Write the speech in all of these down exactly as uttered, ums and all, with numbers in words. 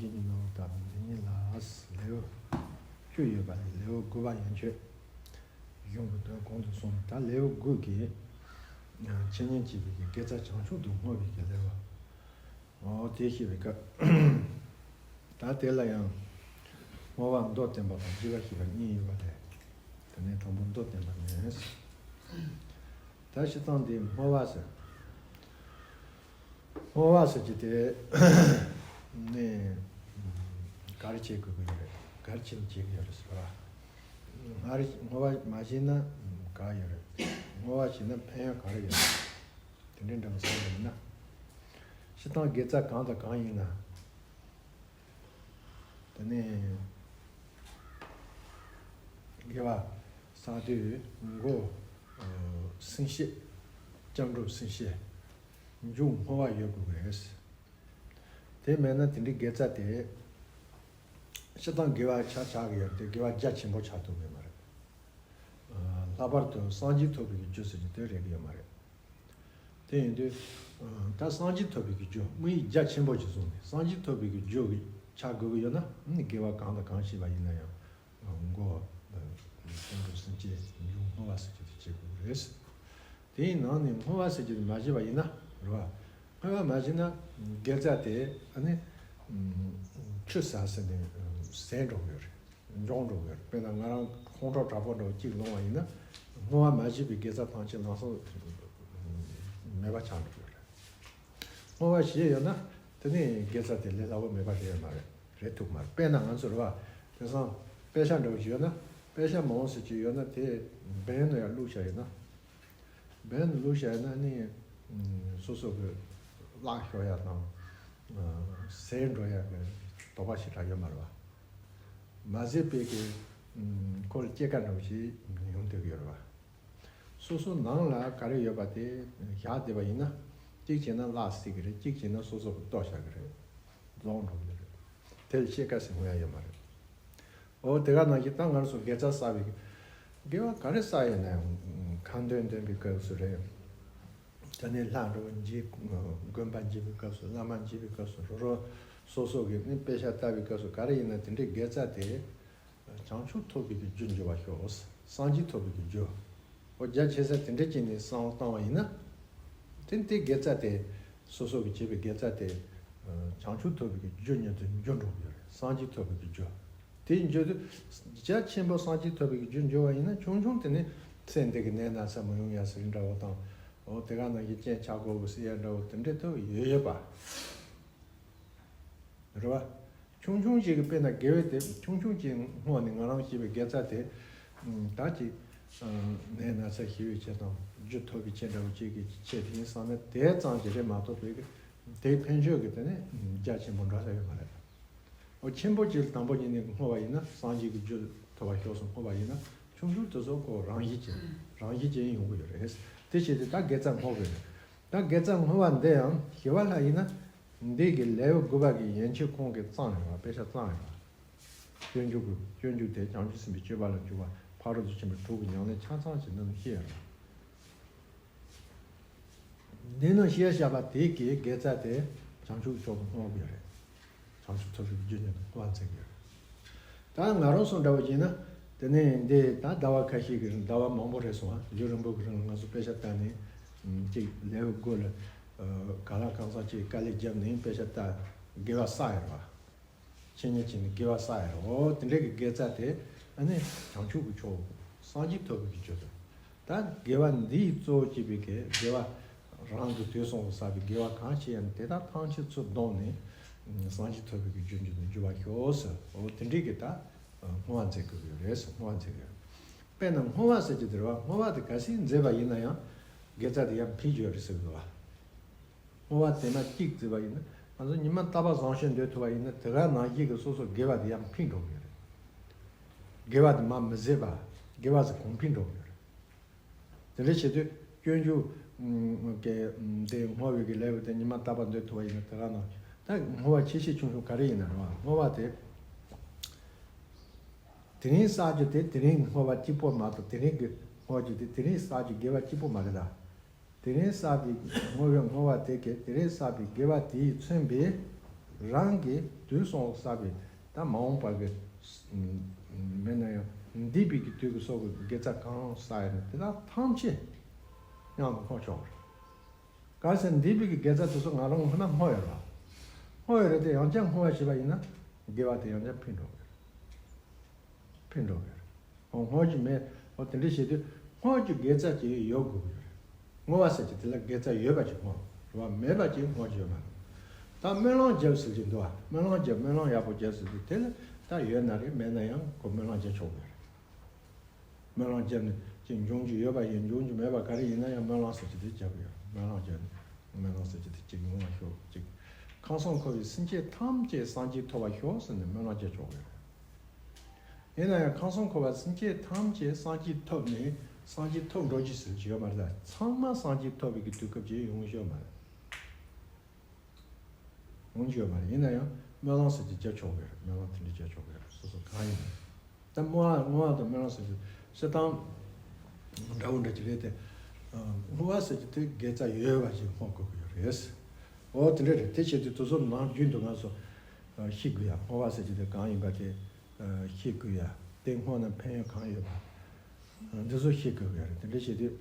ཉིན་ནོ་ད་འདི་ཉིན་ལ་ལེའུ་བཅུ་ཡོད་པ་ལས་ལེའུ་དགུ་པ་ཡན་ཆོད་གཞུང་གི་དོན་གོང་དུ་སོང་། ད་ལེའུ་དགུ་གི་འཆད་ཉན་བྱེད་པའི་གི་དགེ་རྩ་བྱང་ཆུབ་ཏུ་བསྔོ་བའི་གི་ལེའུ། འོ་དེ་བཤད་པའི་སྐབས། ད་དེ་ལ་ཡང་བསྔོ་བ་མདོར་བསྟན་པ་དང་བསྡུས་པ་ཞེས་པ་གཉིས་ཡོད་པ་ལས། དེ་ནས་དང་པོ་མདོར་བསྟན་པ་ནས། ད་སྤྱིར་བཏང་འདི་བསྔོ་བ་ཟེར། བསྔོ་བ་ཟེར་གྱི་དེ་ནས་ག་རེ་བྱེད་དགོས་ཀྱི་ཡོད་རེད། ག་རེ་བྱེད་བྱེད་ཀྱི་ཡོད་རེད་ཟེར་བ། སྔར་བསྔོ་བ་མ་བྱས་ན་ག་ཡོད་རེད། བསྔོ་བ་བྱས་ན་ཕན་ཡོན་ག་རེ་ཡོད་རེད། དེ་འདྲའི་འདྲ་མི་བསམ་པ་ཡིན་ན། སྤྱིར་བཏང་དགེ་རྩ་གང་དང་གང་ཡིན་ན། དེ་ནས་དགེ་བ་བསགས་དུས་མགོ་སེམས་བསྐྱེད། སྐྱབས་འགྲོ་སེམས་བསྐྱེད། མཇུག་བསྔོ་བ་ཡོད་དགོས་ཀྱི་རེད། དེ་མེད་ན་དེ་འདྲའི་དགེ་རྩ་དེ་སྤྱིར་བཏང་དགེ་བ་ཆ་ཆགས་ཀྱི་ཡོད་དེ་དགེ་བ་རྒྱ་ཆེན་པོ་ཆགས་ཐུབ་ཀྱི་མ་རེད། ལྷག་པར་དུ་སངས་རྒྱས་ཐོབ་པའི་རྒྱུ་ཟེར་གྱི་དེ་རེག་གི་ཡོད་མ་རེད། དེ་ཡིན་དུས། ད་སངས་རྒྱས་ཐོབ་པའི་གི་རྒྱུ་དམིགས་ཡུལ་རྒྱ་ཆེན་པོ་ཞིག་བཟུང་ནས་སངས་རྒྱས་ཐོབ་པའི་གི་རྒྱུ་ཆགས་དགོས་ཀྱི་ཡོད་ན་ནི་དགེ་བ་གང་དང་གང་བྱས་པ་ཡིན་ན་ཡང་མགོ་སྐྱབས་འགྲོ་སེམས་བསྐྱེད། མཇུག་བསྔོ་བ་ཟེར་རྒྱུ་དེ་བྱེད་དགོས་ཀྱི་རེད། དེའི་ནང་ནས་བསྔོ་བ་ཟེར་རྒྱུ་དེ་མ་བྱས་པ་ཡིན་ན་རེད་བ། བསྔོ་བ་མ་བྱས་ན་དགེ་རྩ་དེ་ཨ་ནི་ཆུད་ཟ་ཟེར་ནས་ཟད་འགྲོ་གི་ཡོད་རེད། འཇོག་འགྲོ་གི་ཡོད་རེད། དཔེར་ན་ང་རང་ཁོང་ཁྲོ་དྲག་པོ་འདྲ་བོ་གཅིག་ལངས་པ་ཡིན་ན། བསྔོ་བ་མ་བྱས་པའི་དགེ་རྩ་ཐམས་ཅད་ལམ་སང་མེད་པ་ཆགས་འགྲོ་གི་ཡོད་རེད། བསྔོ་བ་བྱས་ཡོད་ན་དེ་ནི་དགེ་རྩ་དེ་ལས་སླ་པོ་མེད་པ་རེད་མ་རེད། རེད་ཐུབ་མ་རེད། དཔེར་ན་ང་ཚོ་རེད་བ། དེང་སང་དཔེ་ཆ་འདྲ་བོ་ཞིག་ཡོད་ན་དཔེ་ཆ་མང་པོ་ཟེར་གྱི་ཡོད་ན་དེ་འབེན་ནང་ཡང་བླུགས་བཞག་ཡོད་ན། འབེན་ནང་བླུགས་བཞག་ཡོད་ན་ནི་སོ་སོ་གི་བརླག་ཤོར་ཡ་དང་ཟད་འགྲོ་ཡ་གི་དོགས་པ་ཞེ་དྲག་ཡོད་མ་རེད་བ། མ་ཟད་པའི་གི་ཁོ་ལ་སྐྱེད་ཀ་འདྲ་བོ་ཞིག་ཡོང་སྡོད་ཀྱི་ཡོད་རེད་བ། སོ་སོ་ནང་ལ་ག་རེ་ཡོད་པ་དེ་བཞག་བསྡད་པ་ཡིན་ན། གཅིག་བྱས་ན་བརླག་སྲིད་ཀྱི་རེད། གཅིག་བྱས་ན་སོ་སོ་གི་ལྟོ་བཞག་གི་རེད། རྫོགས་འགྲོ་གི་རེད། དེ་ལ་སྐྱེད་ཀ་ཟེར་དགོས་ཡ་ཡོད་མ་རེད། འོ་དེ་ག་ནང་བཞིན་ད་ང་ཚོ་དགེ་རྩ་བསགས་པའི་དགེ་བ་ག་རེ་བསགས་ཡོད་ན་ཡང་ཁ་འདོན་འདོན་པའི་སྐབས་སུ་རེད། དེ་ནས་ལྷ་འདྲ་བོ་མཇལ། དགོན་པ་མཇལ་བའི་སྐབས་སུ། བླ་མ་མཇལ་བའི་སྐབས་སུ། རོ་རོ་སོ་སོ་གི་ནི་དཔེ་ཆ་ལྟ་བའི་སྐབས་སུ་ག་རེ་ཡིན་ན་དེ་འདྲའི་དགེ་རྩ་དེ་བྱང་ཆུབ་ཐོབ་པའི་གི་རྒྱུར་འགྱུར་བར་ཤོག། སངས་རྒྱས་ཐོབ་པའི་གི་རྒྱུ། འོ་རྒྱ་ཆེ་ས་དེ་འདྲ་བྱས་ནས་བསམ་བློ་བཏང་བ་ཡིན་ན། དེ་དེ་དགེ་རྩ་དེ་སོ་སོ་གི་བྱས་པའི་དགེ་རྩ་དེ་བྱང་ཆུབ་ཐོབ་པའི་གི་རྒྱུ་ཉིད་དུ་འགྱུར་འགྲོ་གི་ཡོད་རེད། སངས་རྒྱས་ཐོབ་པའི་གི་རྒྱུ། དེ་འགྱུར་དུས་རྒྱ་ཆེན་པོ་སངས་རྒྱས་ཐོབ་པའི་གི་རྒྱུ་འགྱུར་བ་ཡིན་ན་ཆུང་ཆུང་དེ་ནས་ཚེ་འདི་གི་ནད་ན་ཚ་མི་ཡོང་ཡ་ཟེར་འདྲ་བོ་དང་། འོ་དེ་ག་ནང་བཞིན་རྐྱེན་ཆག་སྒོ་བོ་སེལ་ཡ་འདྲ་བོ་དེ་འདྲ་ཐོབ་ཡོད་ཡོད་པ། རེད་བ། ཆུང་ཆུང་ཅིག་གི་དཔེར་ན་དགེ་བའི་དེ་ཆུང་ཆུང་ཅིག་སྔོན་ནས་ང་རང་བྱས་པའི་དགེ་རྩ་དེ། ད་ཅིག་ནད་ན་ཚ་ཞི་བའི་ཆེད་དང་རྒྱུ་ཐོབ་པའི་ཆེད་འདྲ་བོ་ཅིག་གི་ཆེད་དེ་ཡིན་བསམ་ན་དེ་ཙམ་ཅིག་རེད་མ་གཏོགས་པའི་དེའི་ཕན་ཆོད་ཀྱི་དེ་ནི་རྒྱ་ཆེན་པོ་འགྲོ་ས་ཡོད་མ་རེད། འོ་ཆེན་པོ་ཅིག་ལ་དང་པོ་ཉིད་ནས་བསྔོ་བ་ཡིན་ན་སངས་རྒྱས་ཀྱི་རྒྱུ་ཐོབ་པར་ཤོག་གསུངས་བསྔོ་བ་ཡིན་ན་ཆུང་ཆུང་དེ་ཚོ་ཁོ་རང་བཞིན་ཅན་རང་བཞིན་ཅན་ཡོང་གི་ཡོད་རེད། དེ་བྱས་ཏེ་ད་དགེ་རྩ་བསྔོ་དགོས་རེད། ད་དགེ་རྩ་བསྔོ་བ་འདི་ཡང་ཞི་བ་ལྷ་ཡིན་ན། འདི་གི་ལེའུ་དགུ་པ་གི་ཡན་ཆོད་ཁོང་གིས་བརྩམས་ཡོད་པ། དཔེ་ཆ་བརྩམས་ཡོད་པ། སྤྱོད་འཇུག་གི་སྤྱོད་འཇུག་དེ་བྱང་ཆུབ་སེམས་དཔའི་སྤྱོད་པ་ལ་འཇུག་པ་ཕ་རོལ་ཏུ་ཕྱིན་པ་དྲུག་གི་ཉམས་ལེན་ཆ་ཚང་ཞིག་ནང་བཤད་ཡོད་པ། འདི་ནང་བཤད་བཞག་པ་དེ་གི་དགེ་རྩ་དེ་བྱང་ཆུབ་མཆོག་ཏུ་བསྔོ་དགོས་རེད། བྱང་ཆུབ་ཐོབ་པའི་རྒྱུ་ཉིད་དུ་བསྔོ་བ་མཛད་ཀྱི་ཡོད་རེད། ད་ང་རང་ཚོ་འདྲ་བོ་བྱས་ན། དེ་ནས་འདི་ད་ཟླ་བ་ཁ་ཤས་ཀྱི་རིང་ཟླ་བ་མང་པོ་རེད་སོང་ཨ། ལོ་རིང་པོ་གི་རིང་ལ་ང་ཚོ་དཔེ་ཆ་ལྟ་ནས། ཨམ། གཅིག་ལེའུ་དགུ་ལ། ཨ། ག་ལ་གང་ཟག་གཅིག་དཀའ་ལས་བརྒྱབ་ནས་དཔེ་ཆ་ལྟ། དགེ་བ་བསགས་ཡོད་རེད་བ། འཆད་ཉན་བྱས་ནས་དགེ་བ་བསགས་ཡོད་རེད། འོ་དེ་འདྲའི་གི་དགེ་རྩ་དེ་ཨ་ནི་བྱང་ཆུབ་ཀྱི་མཆོག་སངས་རྒྱས་ཐོབ་པའི་གི་རྒྱུ་དང་། ད་དགེ་བ་འདིའི་གཙོ་བོ་བྱས་པའི་གི་དགེ་བ་རང་གི་དུས་གསུམ་དུ་བསགས་པའི་དགེ་བ་གང་ཞིག་ཡང་དེ་དག་ཐམས་ཅད་ཚུར་བསྡོམས་ནས་སངས་རྒྱས་ཐོབ་པའི་གི་རྒྱུ་འགྱུར་དུ་འགྱུར་བར་ཤོག་ཟེར། འོ་དེ་འདྲའི་གི་ད་བསྔོ་བ་མཛད་དགོས་ཀྱི་རེད་ཟེར། བསྔོ་བ་མཛད་དགོས། དཔེར་ན་བསྔོ་བ་ཟེར་གྱི་དེ་རེད་བ། བསྔོ་བ་དེ་གལ་སྲིད་མཛད་པ་ཡིན་ན་ཡང་དགེ་རྩ་དེ་ཡང་ཕན་གྱི་ཡོད་རེད་ཟེར་གི་འདུག་བ། བསྔོ་བ་དེ་མ་གཅིག་བརྩིས་པ་ཡིན་ན་ང་ཚོ་ཉི་མ་རྟག་པར་བཟང་ཤོས་འདོད་ཐུབ་པ་ཡིན་ན་དེ་ག་ནང་བཞིན་གྱི་སོ་སོ་དགེ་བ་དེ་ཡང་ཕན་འགྲོ་གི་ཡོད་རེད། དགེ་བ་དེ་མ་མི་བཟད་པ་དགེ་བ་ཟེར་གོང་འཕེལ་འགྲོ་གི་ཡོད་རེད། དེ་འདྲ་བྱེད་དུས་སྤྱོད་འཇུག་གི་འདི་བསྔོ་བའི་གི་ལེའུ་དེ་ཉི་མ་རྟག་པར་འདོད་ཐུབ་པ་ཡིན་ན་དེ་ག་ནང་ད་བསྔོ་བ་ཆེ་ཆེ་ཆུང་ཆུང་ག་རེ་ཡིན་ན་རེད་བ། བསྔོ་བ་དེ་དེ་རིང་བསགས་རྒྱུ་དེ་དེ་རིང་བསྔོ་བ་གཅིག་པོ་མ་གཏོགས། དེ་རིང་གི་བསྔོ་རྒྱུ་དེ་དེ་རིང་བསགས་རྒྱུ་དགེ་བ་གཅིག་པོ་མ་རེད་ད། དེ་རིང་བསགས་པའི་བསྔོ་བའི་བསྔོ་བ་དེ་གས་དེ་རིང་བསགས་པའི་དགེ་བ་དེས་མཚོན་པའི་ རང་གི་དུས་སོང་བསགས་པའི་ད་མ་འོངས་པ་གི་མེད་ན་ཡང་འདས་པའི་གི་དུས་ཀྱི་སོགས་ཀྱི་དགེ་རྩ་གང་བསགས་ཡོད་ན་དེ་དག་ཐམས་ཅད་མཉམ་དུ་བསྔོ་ཆོག་གི་རེད། གལ་སྲིད་འདས་པའི་གི་དགེ་རྩ་དེ་ཚོ་ང་རང་སྔོན་ན་བསྔོ་ཡོད་ར། བསྔོ་ཡོད་རེད་དེ་ཡང་བསྐྱར་བསྔོ་བ་བྱས་པ་ཡིན་ན་དགེ་བ་དེ་ཡང་བསྐྱར་འཕེལ་འགྲོ་གི་རེད། འཕེལ་འགྲོ་གི་རེད། འོ་བསྔོ་རྒྱུ་མེད། འོ་དེ་འདྲ་བྱེད་དུས་བསྔོ་རྒྱུ་དགེ་རྩ་ཅིག་ཡོད་དགོས་ཀྱི་རེད། བསྔོ་བ་ཟེར་གྱི་དེ་ལ་དགེ་རྩ་ཡོད་པ་ཅིག་བསྔོ་རེད་བ། མེད་པ་ཅིག་བསྔོ་རྒྱུ་ཡོད་མ་རེད། ད་སྨོན་ལམ་རྒྱབ་ཟེར་གྱི་འདུག་བ། སྨོན་ལམ་རྒྱབ། སྨོན་ལམ་ཡག་པོ་རྒྱབ་ཟེར་དུས་དེ་ལ་ད་ཡོད་ན་རེད། མེད་ན་ཡང་ཁོ་སྨོན་ལམ་རྒྱབ་ཆོག་གི་རེད། སྨོན་ལམ་བརྒྱབ་ནས་ཅིག་འབྱུང་རྒྱུ་ཡོད་པ་ཡིན། འབྱུང་རྒྱུ་མེད་པ་ག་རེ་ཡིན་ན་ཡང་སྨོན་ལམ་ཟེར་གྱི་དེ་རྒྱག་གི་ཡོད། སྨོན་ལམ་བརྒྱབ་ནས་སྨོན་ལམ་ཟེར་གྱི་དེ་ཅིག་ཡོང་བ་ཤོག་ཅིག་ཁམས་གསུམ་འཁོར་བའི་སེམས་ཅན་ཐམས་ཅད་སངས་རྒྱས་ཐོབ་པར་ཤོག་ཟེར་ནས་སྨོན་ལམ་རྒྱག་ཆོག་གི་ཡོད། ཡིན་ན་ཡང་ཁམས་གསུམ་འཁོར་བའི་སེམས་ཅན་ཐམས་ཅད་སངས་རྒྱས་ཐོབ་ནས་སངས་རྒྱས་ཐོབ་འགྲོ་རྒྱུ་ཟེར་གྱི་ཡོད་མ་རེད། ད་ཚང་མ་སངས་རྒྱས་ཐོབ་པའི་གི་དུས་སྐབས་ཅིག་ཡོང་གི་ཡོད་མ་རེད། འོང་རྒྱུ་ཡོད་མ་རེད། ཡིན་ན་ཡང་སྨོན་ལམ་ཟེར་གྱི་རྒྱབ་ཆོག་གི་རེད། སྨོན་ལམ་དེ་འདྲ་རྒྱབ་ཆོག་གི་རེད། སོ་སོ་གང་ཡིན་ནའང་། ད་བསྔོ་བ་བསྔོ་བ་དང་སྨོན་ལམ་ཟེར་གྱི་སྤྱིར་བཏང་འདྲ་བོ་འདྲ་གྱི་རེད་དེ། བསྔོ་བ་ཟེར་གྱི་དེ་དགེ་རྩ་ཡོད་པ་ཞིག་བསྔོ་དགོས་ཀྱི་ཡོད་རེད། འོ་དེ་འདྲ་རེད། དེ་བྱེད་དུས་དེ་ཚོ་ནམ་རྒྱུན་དུ་ང་ཚོ་ཤེས་དགོས་ཡ། བསྔོ་བ་ཟེར་གྱི་དེ་གང་ཡིན་པ་དེ་ཤེས་དགོས་ཡ། དེ་བསྔོ་ན་ཕན་ཡོན་གང་ཡོད་པ་འདི་ཚོ་ཤེས་དགོས་ཀྱི་ཡོད་རེད། དེ་འདྲ་བྱེད་དུས་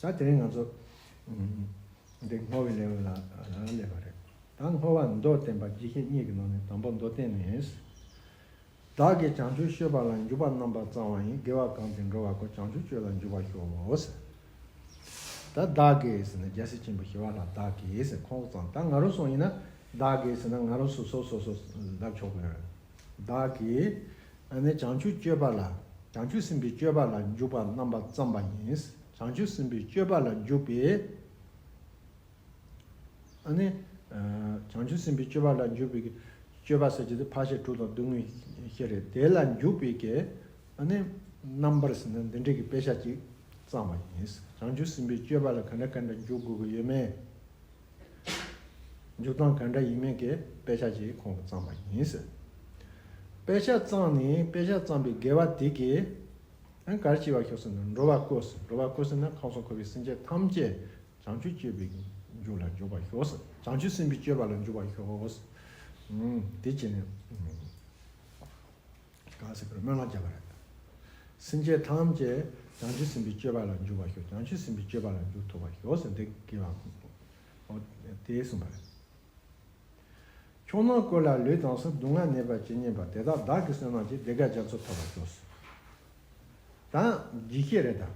ད་དེ་རིང་ང་ཚོ། འདི་བསྔོ་བའི་ལེའུ་ལ་སླེབས་པ་རེད། ད་བསྔོ་བ་མདོར་བསྟན་པ་འདི་བཞིན་གཉིས་ཀྱི་ནང་ནས་དང་པོ་མདོར་བསྟན་ནི། བདག་གིས་བྱང་ཆུབ་སྤྱོད་པ་ལ་འཇུག་པ་རྣམ་པར་བརྩམས་པ་ཡིས། དགེ་བ་གང་དེ་འགྲོ་བ་ཀུན། བྱང་ཆུབ་སྤྱོད་ལ་འཇུག་པར་ཤོག། ད་བདག་གིས་ཟེར་ན་རྒྱལ་སྲས་ཆེན་པོ་ཞི་བ་ལྷ་བདག་གིས་ཟེར་ཁོང་ཚང་། ད་ང་རང་ཚོ་ཡིན་ན་བདག་གིས་ཟེར་ན་ང་རང་སོ་སོ་སོ་སོ་ལབ་ཆོག་གི་རེད། བདག་གིས་ཨ་ནི་བྱང་ཆུབ་སྤྱོད་པ་ལ། བྱང་ཆུབ་སེམས་དཔའི་སྤྱོད་པ་ལ་འཇུག་པ་རྣམ་པར་བརྩམས་པ་ཡིས། བྱང་ཆུབ་སེམས་དཔའི་སྤྱོད་པ་ལ་འཇུག་པའི། ཨ་ནི། བྱང་ཆུབ་སེམས་དཔའི་སྤྱོད་པ་ལ་འཇུག་པའི་གི་སྤྱོད་པ་ཟེར་གྱི་དེ་ཕར་ཕྱིན་དྲུག་དང་སྡུག་བསྔལ་བཞི་རེད། དེ་ལ་འཇུག་པའི་གི་ཨ་ནི་རྣམ་པར་ཟེར་ན་འདི་འདྲའི་གི་དཔེ་ཆ་ཅིག་བརྩམས་པ་ཡིན། བྱང་ཆུབ་སེམས་དཔའི་སྤྱོད་པ་ལ་ག་འདྲ་ག་འདྲ་འཇུག་དགོས་ཀྱི་ཡོད་མེད། འཇུག་སྟངས་ག་འདྲ་ཡིན་མིན་གྱི་དཔེ་ཆ་ཅིག་ཁོང་གིས་བརྩམས་པ་ཡིན། དཔེ་ཆ་བརྩམས་ནས་དཔེ་ཆ་བརྩམས་པའི་དགེ་བ་དེ་གིས་ཨ་ག་རེ་བྱེད་པར་ཤོག་ཟེར་ན་འགྲོ་བ་ཀུན། འགྲོ་བ་ཀུན་ཟེར་ན་ཁམས་གསུམ་འཁོར་བའི་སེམས་ཅན་ཐམས་ཅད་བྱང་ཆུབ་སྤྱོད་པའི་རྒྱུ་ལ་འཇུག་པར་ཤོག་ཟེར། བྱང་ཆུབ་སེམས་དཔའི་སྤྱོད་པ་ལ་འཇུག་པར་ཤོག་ཟེར། ཨུམ། དེ་བྱས་ནས་ཨུམ། གང་ཟེར་གི་རེད། སྨོན་ལམ་བརྒྱབ་པ་རེད། སེམས་ཅན་ཐམས་ཅད་བྱང་ཆུབ་སེམས་དཔའི་སྤྱོད་པ་ལ་འཇུག་པར་ཤོག། བྱང་ཆུབ་སེམས་དཔའི་སྤྱོད་པ་ལ་འཇུག་ཐུབ་པར་ཤོག་ཟེར། འདི་དགེ་བ་འོ་དེ་གསུངས་པ་རེད། ཆོས་རྣམས་ཀུན་ལ་ལུས་དང་གསུམ། སྡུག་བསྔལ་ནད་པ་ཇི་སྙེད་པ། དེ་དག་བདག་གིས་བསོད་ནམས་ཀྱིས། བདེ་དགའ་རྒྱ་མཚོར་ཐོབ་པར་ཤོག། ད་འཇིགས་བྱེད་རེད་ད།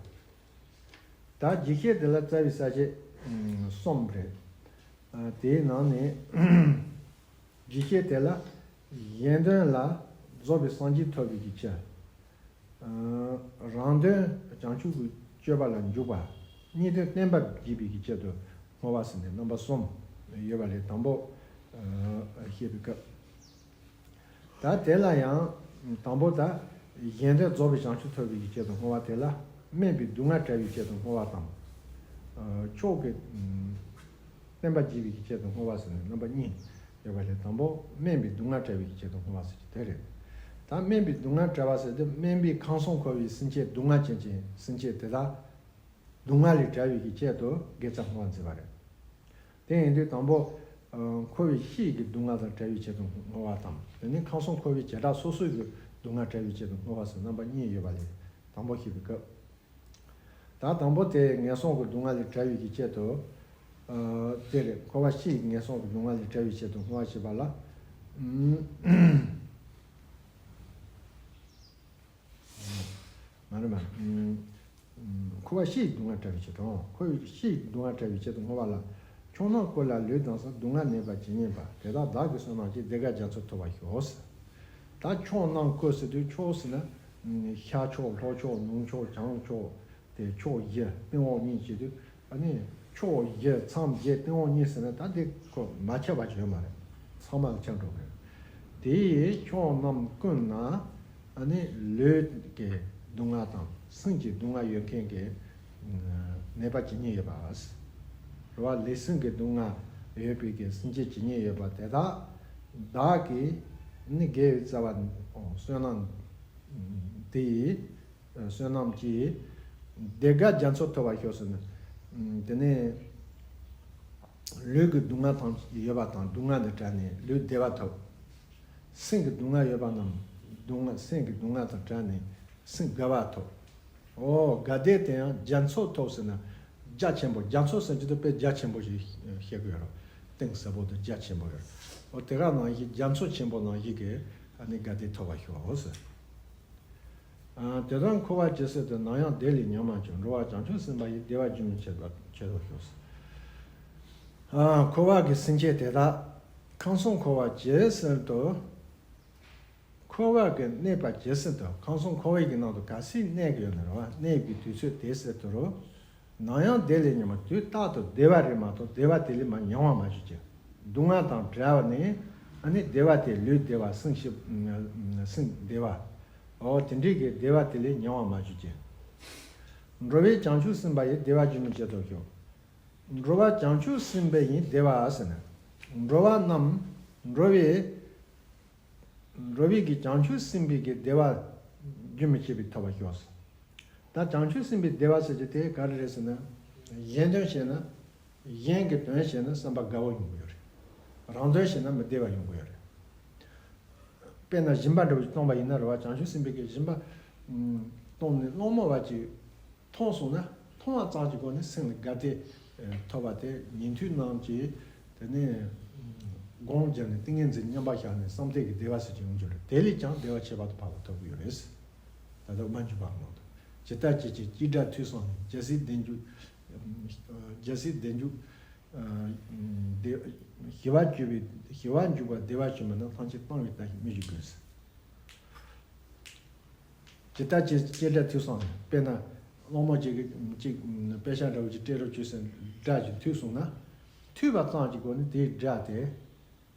ད་འཇིགས་བྱེད་དེ་ལ་རྩ་བའི་ས་བཅད་གསུམ་རེད། དེའི་ནང་ནས་འཇིགས་བྱེད་དེ་ལ་གཞན་དོན་ལ་རྫོགས་པའི་སངས་རྒྱས་ཐོབ་པའི་གི་ཕྱིར། རང་དོན་བྱང་ཆུབ་ཀྱི་སྤྱོད་པ་ལ་འཇུག་པ། གཉིས་དོན་བསྟན་པ་བགྱིད་པའི་གི་ཆེད་དུ་བསྔོ་བ་ཟེར་ནས་རྣམ་པ་གསུམ་ཡོད་པ་ལས་དང་པོ་བཤད་པའི་སྐབས། ད་དེ་ལ་ཡང་དང་པོ་ད་གཞན་དོན་རྫོགས་པའི་བྱང་ཆུབ་ཐོབ་པའི་གི་ཆེད་དུ་བསྔོ་བ། དེ་ལ་དམན་པའི་སྡུག་བསྔལ་བྲལ་བའི་ཆེད་དུ་བསྔོ་བ་དང་། མཆོག་གི་བསྟན་པ་བགྱིད་པའི་གི་ཆེད་དུ་བསྔོ་བ་ཟེར་ནས་རྣམ་པ་གཉིས་ཡོད་པ་ལས་དང་པོ་དམན་པའི་སྡུག་བསྔལ་བྲལ་བའི་གི་ཆེད་དུ་བསྔོ་བ་ཟེར་གྱི་དེ་རེད། ད་དམན་པའི་སྡུག་བསྔལ་བྲལ་བ་ཟེར་དུས་དམན་པའི་ཁམས་གསུམ་འཁོར་བའི་སེམས་ཅན་སྡུག་བསྔལ་ཅན་གྱི་སེམས་ཅན་དེ་དག་སྡུག་བསྔལ་ལས་བྲལ་བའི་གི་ཆེད་དུ་དགེ་རྩ་བསྔོ་བ་མཛད་པ་རེད། དེ་ཡིན་དུས་དང་པོ། འཁོར་བའི་གཤིས་ཀྱི་སྡུག་བསྔལ་དང་བྲལ་བའི་ཆེད་དུ་བསྔོ་བ་དང་། དེ་ནས་ཁམས་གསུམ་འཁོར་བའི་བྱེ་བྲག་སོ་སོའི་གི་སྡུག་བསྔལ་བྲལ་བའི་ཆེད་དུ་བསྔོ་བ་ཟེར་རྣམ་པ་གཉིས་ཡོད་པ་ལས་དང་པོ་བཤད་པའི་སྐབས། ད་དང་པོ་དེ་ངན་སོང་གི་སྡུག་བསྔལ་ལས་བྲལ་བའི་གི་ཆེད་དུ། དེ་རེད། འཁོར་བ་གཤིས་ཀྱི་ངན་སོང་གི་སྡུག་བསྔལ་ལས་བྲལ་བའི་ཆེད་དུ་བསྔོ་བ་བྱེད་པ་ལ། མ་རེད་མ་རེད། འཁོར་བ་གཤིས་ཀྱི་སྡུག་བསྔལ་བྲལ་བའི་ཆེད་དུ། འཁོར་བ་གཤིས་ཀྱི་སྡུག་བསྔལ་བྲལ་བའི་ཆེད་དུ་བསྔོ་བ་ལ། ཆོས་རྣམས་ཀུན་ལ་ལུས་དང་གསུམ། སྡུག་བསྔལ་ནད་པ་ཇི་སྙེད་པ། དེ་དག་བདག་གིས་བསོད་ནམས་ཀྱིས། བདེ་དགའ་རྒྱ་མཚོར་ཐོབ་པར་ཤོག། ད་ཆོས་རྣམས་ཀུན་ཟེར་དུས་ཆོས་ཟེར་ན་ཤར་ཕྱོགས་ལྷོ་ཕྱོགས་ནུབ་ཕྱོགས་བྱང་ཕྱོགས་དེ་ཕྱོགས་བཞི་སྟེང་འོག་གཉིས་བྱེད་དུས། ཨ་ནི་ཕྱོགས་བཞི་མཚམས་བརྒྱད་སྟེང་འོག་གཉིས་ཟེར་ན་ད་འདི་ཁོ་མ་ཁྱབ་པ་ཅིག་ཡོད་མ་རེད། ཚང་མ་ལ་ཁྱབ་འགྲོ་གི་རེད། དེ་ཡི་ཆོས་རྣམས་ཀུན་ན་ཨ་ནི་ལུས་ཀྱི་སྡུག་བསྔལ་དང་སེམས་ཀྱི་སྡུག་བསྔལ་ཡོད་མཁན་གྱི་ནད་པ་ཇི་སྙེད་ཡོད་པ། རེད་བ། ལུས་སེམས་ཀྱི་སྡུག་བསྔལ་ཡོད་པའི་གི་སེམས་ཅན་ཇི་སྙེད་ཡོད་པ་དེ་དག་བདག་གིས་ནི་དགེ་བའི་རྩ་བ་བསོད་ནམས་དེ་ཡིས། བསོད་ནམས་ཀྱིས་བདེ་དགའ་རྒྱ་མཚོར་ཐོབ་པར་ཤོག་ཟེར་ནས། དེ་ནས་ ལུས་ཀྱི་སྡུག་བསྔལ་དང་ཡོད་པ་དང་སྡུག་བསྔལ་དང་བྲལ་ནས་ལུས་བདེ་བ་ཐོབ། སེམས་ཀྱི་སྡུག་བསྔལ་ཡོད་པ་རྣམས་སྡུག་བསྔལ་སེམས་ཀྱི་སྡུག་བསྔལ་དང་བྲལ་ནས་སེམས་དགའ་བ་ཐོབ། ཨོ་དགའ་བདེ་དེ་ཡང་རྒྱ་མཚོ་ཐོབ་ཟེར་ན་རྒྱ་ཆེན་པོ། རྒྱ་མཚོ་ཟེར་གྱི་འདུག་པས་རྒྱ་ཆེན་པོ་ཞིག་བཤད་ཀྱི་ཡོད་རེད། གཏིང་ཟབ་པོ་དང་རྒྱ་ཆེན་པོ་ཡོད་རེད། ཨོ་དེ་ག་ནང་བཞིན་རྒྱ་མཚོ་ཆེན་པོ་ནང་བཞིན་གྱི་ཨ་ནི་དགའ་བདེ་ཐོབ་པར་ཤོག་ཟེར། ཨ་དེ་དག་འཁོར་བ་ཇི་སྲིད་དུ། ནམ་ཡང་བདེ་ལས་ཉམས་མ་བྱུང་། འགྲོ་བ་བྱང་ཆུབ་སེམས་དཔའ་ཡི། བདེ་བ་རྒྱུན་མི་འཆད་པ་འཆད་དོ་ཤོག་ཟེར། ཨ་འཁོར་བ་གི་སེམས་ཅན་དེ་དག་ཁམས་གསུམ་འཁོར་བ་ཇི་སྲིད་དུ། འཁོར་བ་གི་གནས་པ་ཇི་སྲིད་དུ། ཁམས་གསུམ་འཁོར་བའི་གི་ནང་དུ་གལ་སྲིད་གནས་ཀྱི་ཡོད་ན་རེད་བ། གནས་པའི་དུས་ཚོད་དེ་སྲིད་དུ་རུ། ནམ་ཡང་བདེ་ལས་ཉམས་མ། དུས་རྟག་ཏུ་བདེ་བ་རེད་མ་གཏོགས་བདེ་བ་དེ་ལས་མར་ཉམས་པ་མ་བྱུང་ཅིག་སྡུག་བསྔལ་དང་བྲལ་བ་ནི་ཨ་ནི་བདེ་བ་དེ་ལུས་བདེ་བ་སེམས་ཤི་སེམས་བདེ་བ། འོ་དེ་འདྲའི་གི་བདེ་བ་དེ་ལས་ཉམས་པ་མ་བྱུང་ཅིག་འགྲོ་བའི་བྱང་ཆུབ་སེམས་དཔའ་ཡི། བདེ་བ་རྒྱུན་མི་འཆད་དོ་ཤོག་འགྲོ་བ་བྱང་ཆུབ་སེམས་དཔའ་ཡི་བདེ་བ་ཟེར་ན། འགྲོ་བ་རྣམས་འགྲོ་བའི་འགྲོ་བའི་གི་བྱང་ཆུབ་སེམས་དཔའི་གི་བདེ་བ་རྒྱུན་མི་འཆད་པའི་ཐོབ་པར་ཤོག་ད་བྱང་ཆུབ་སེམས་དཔའི་བདེ་བ་ཟེར་གྱི་དེ་ག་རེ་རེད་ཟེར་ན། གཞན་དོན་བྱས་ན། གཞན་གྱི་དོན་བྱས་ན་བསམ་པ་དགའ་བོ་ཡོང་གི་ཡོད་རེད། རང་དོན་བྱས་ན་མི་བདེ་བ་ཡོང་གི་ཡོད་རེད། དཔེར་ན་སྦྱིན་པ་འདྲ་བོ་ཞིག་གཏོང་བ་ཡིན་ན་རེད་བ། བྱང་ཆུབ་སེམས་དཔའི་གི་སྦྱིན་པ་གཏོང་ནས་སློང་མོ་བ་ཅིག་མཐོང་སོང་ན། མཐོང་བ་ཙམ་གྱི་སྒོ་ནས་སེམས་ལ་དགའ་བདེ་ཐོབ་པ་དེ་ཉན་ཐོས་རྣམས་ཀྱིས་དེ་ནས་སྒོམ་བརྒྱབ་ནས་ཏིང་ངེ་འཛིན་མཉམ་པར་བཞག་ནས་བསམ་གཏན་གྱི་བདེ་བ་ཟེར་གྱི་ཡོང་རྒྱུ་རེད། དེ་ལས་ཀྱང་བདེ་བ་ཁྱད་པར་དུ་འཕགས་པ་ཐོབ་ཀྱི་ཡོད་རེད། ད་ལྟ་མ་འཇུག་པ་ནང་དུ་ཇི་ལྟར་སྐྱེ་མཆེད་སྐྱེ་དགྲ་ཐོས་བསམ་ནས། རྒྱལ་སྲས་བདེ་འཇུག་རྒྱལ་སྲས་བདེ་འཇུག་བདེ་ཞི་བ་འཇུག་པའི་ཞི་བ་འཇུག་པ་བདེ་བ་ཞིག་མིན་ན། ཐམས་ཅད་སྤང་བའི་རྟ་ཞིག་མི་བཞུགས་ཀུན། ཇི་ལྟར་སྐྱེ་མཆེད་སྐྱེ་དགྲ་ཐོས་བསམ་ནས། དཔེར་ན་སློང་མོ་ཅིག་གིས་ཅིག་དཔེ་ཆ་འདྲ་བོ་ཅིག་སྤྲད་རོགས་བྱོས་ཟེར་དགྲ་ཅིག་ཐོས་སོང་ན། ཐོས་པ་ཙམ་གྱི་སྒོ་ནས་དེའི་དགྲ་དེ་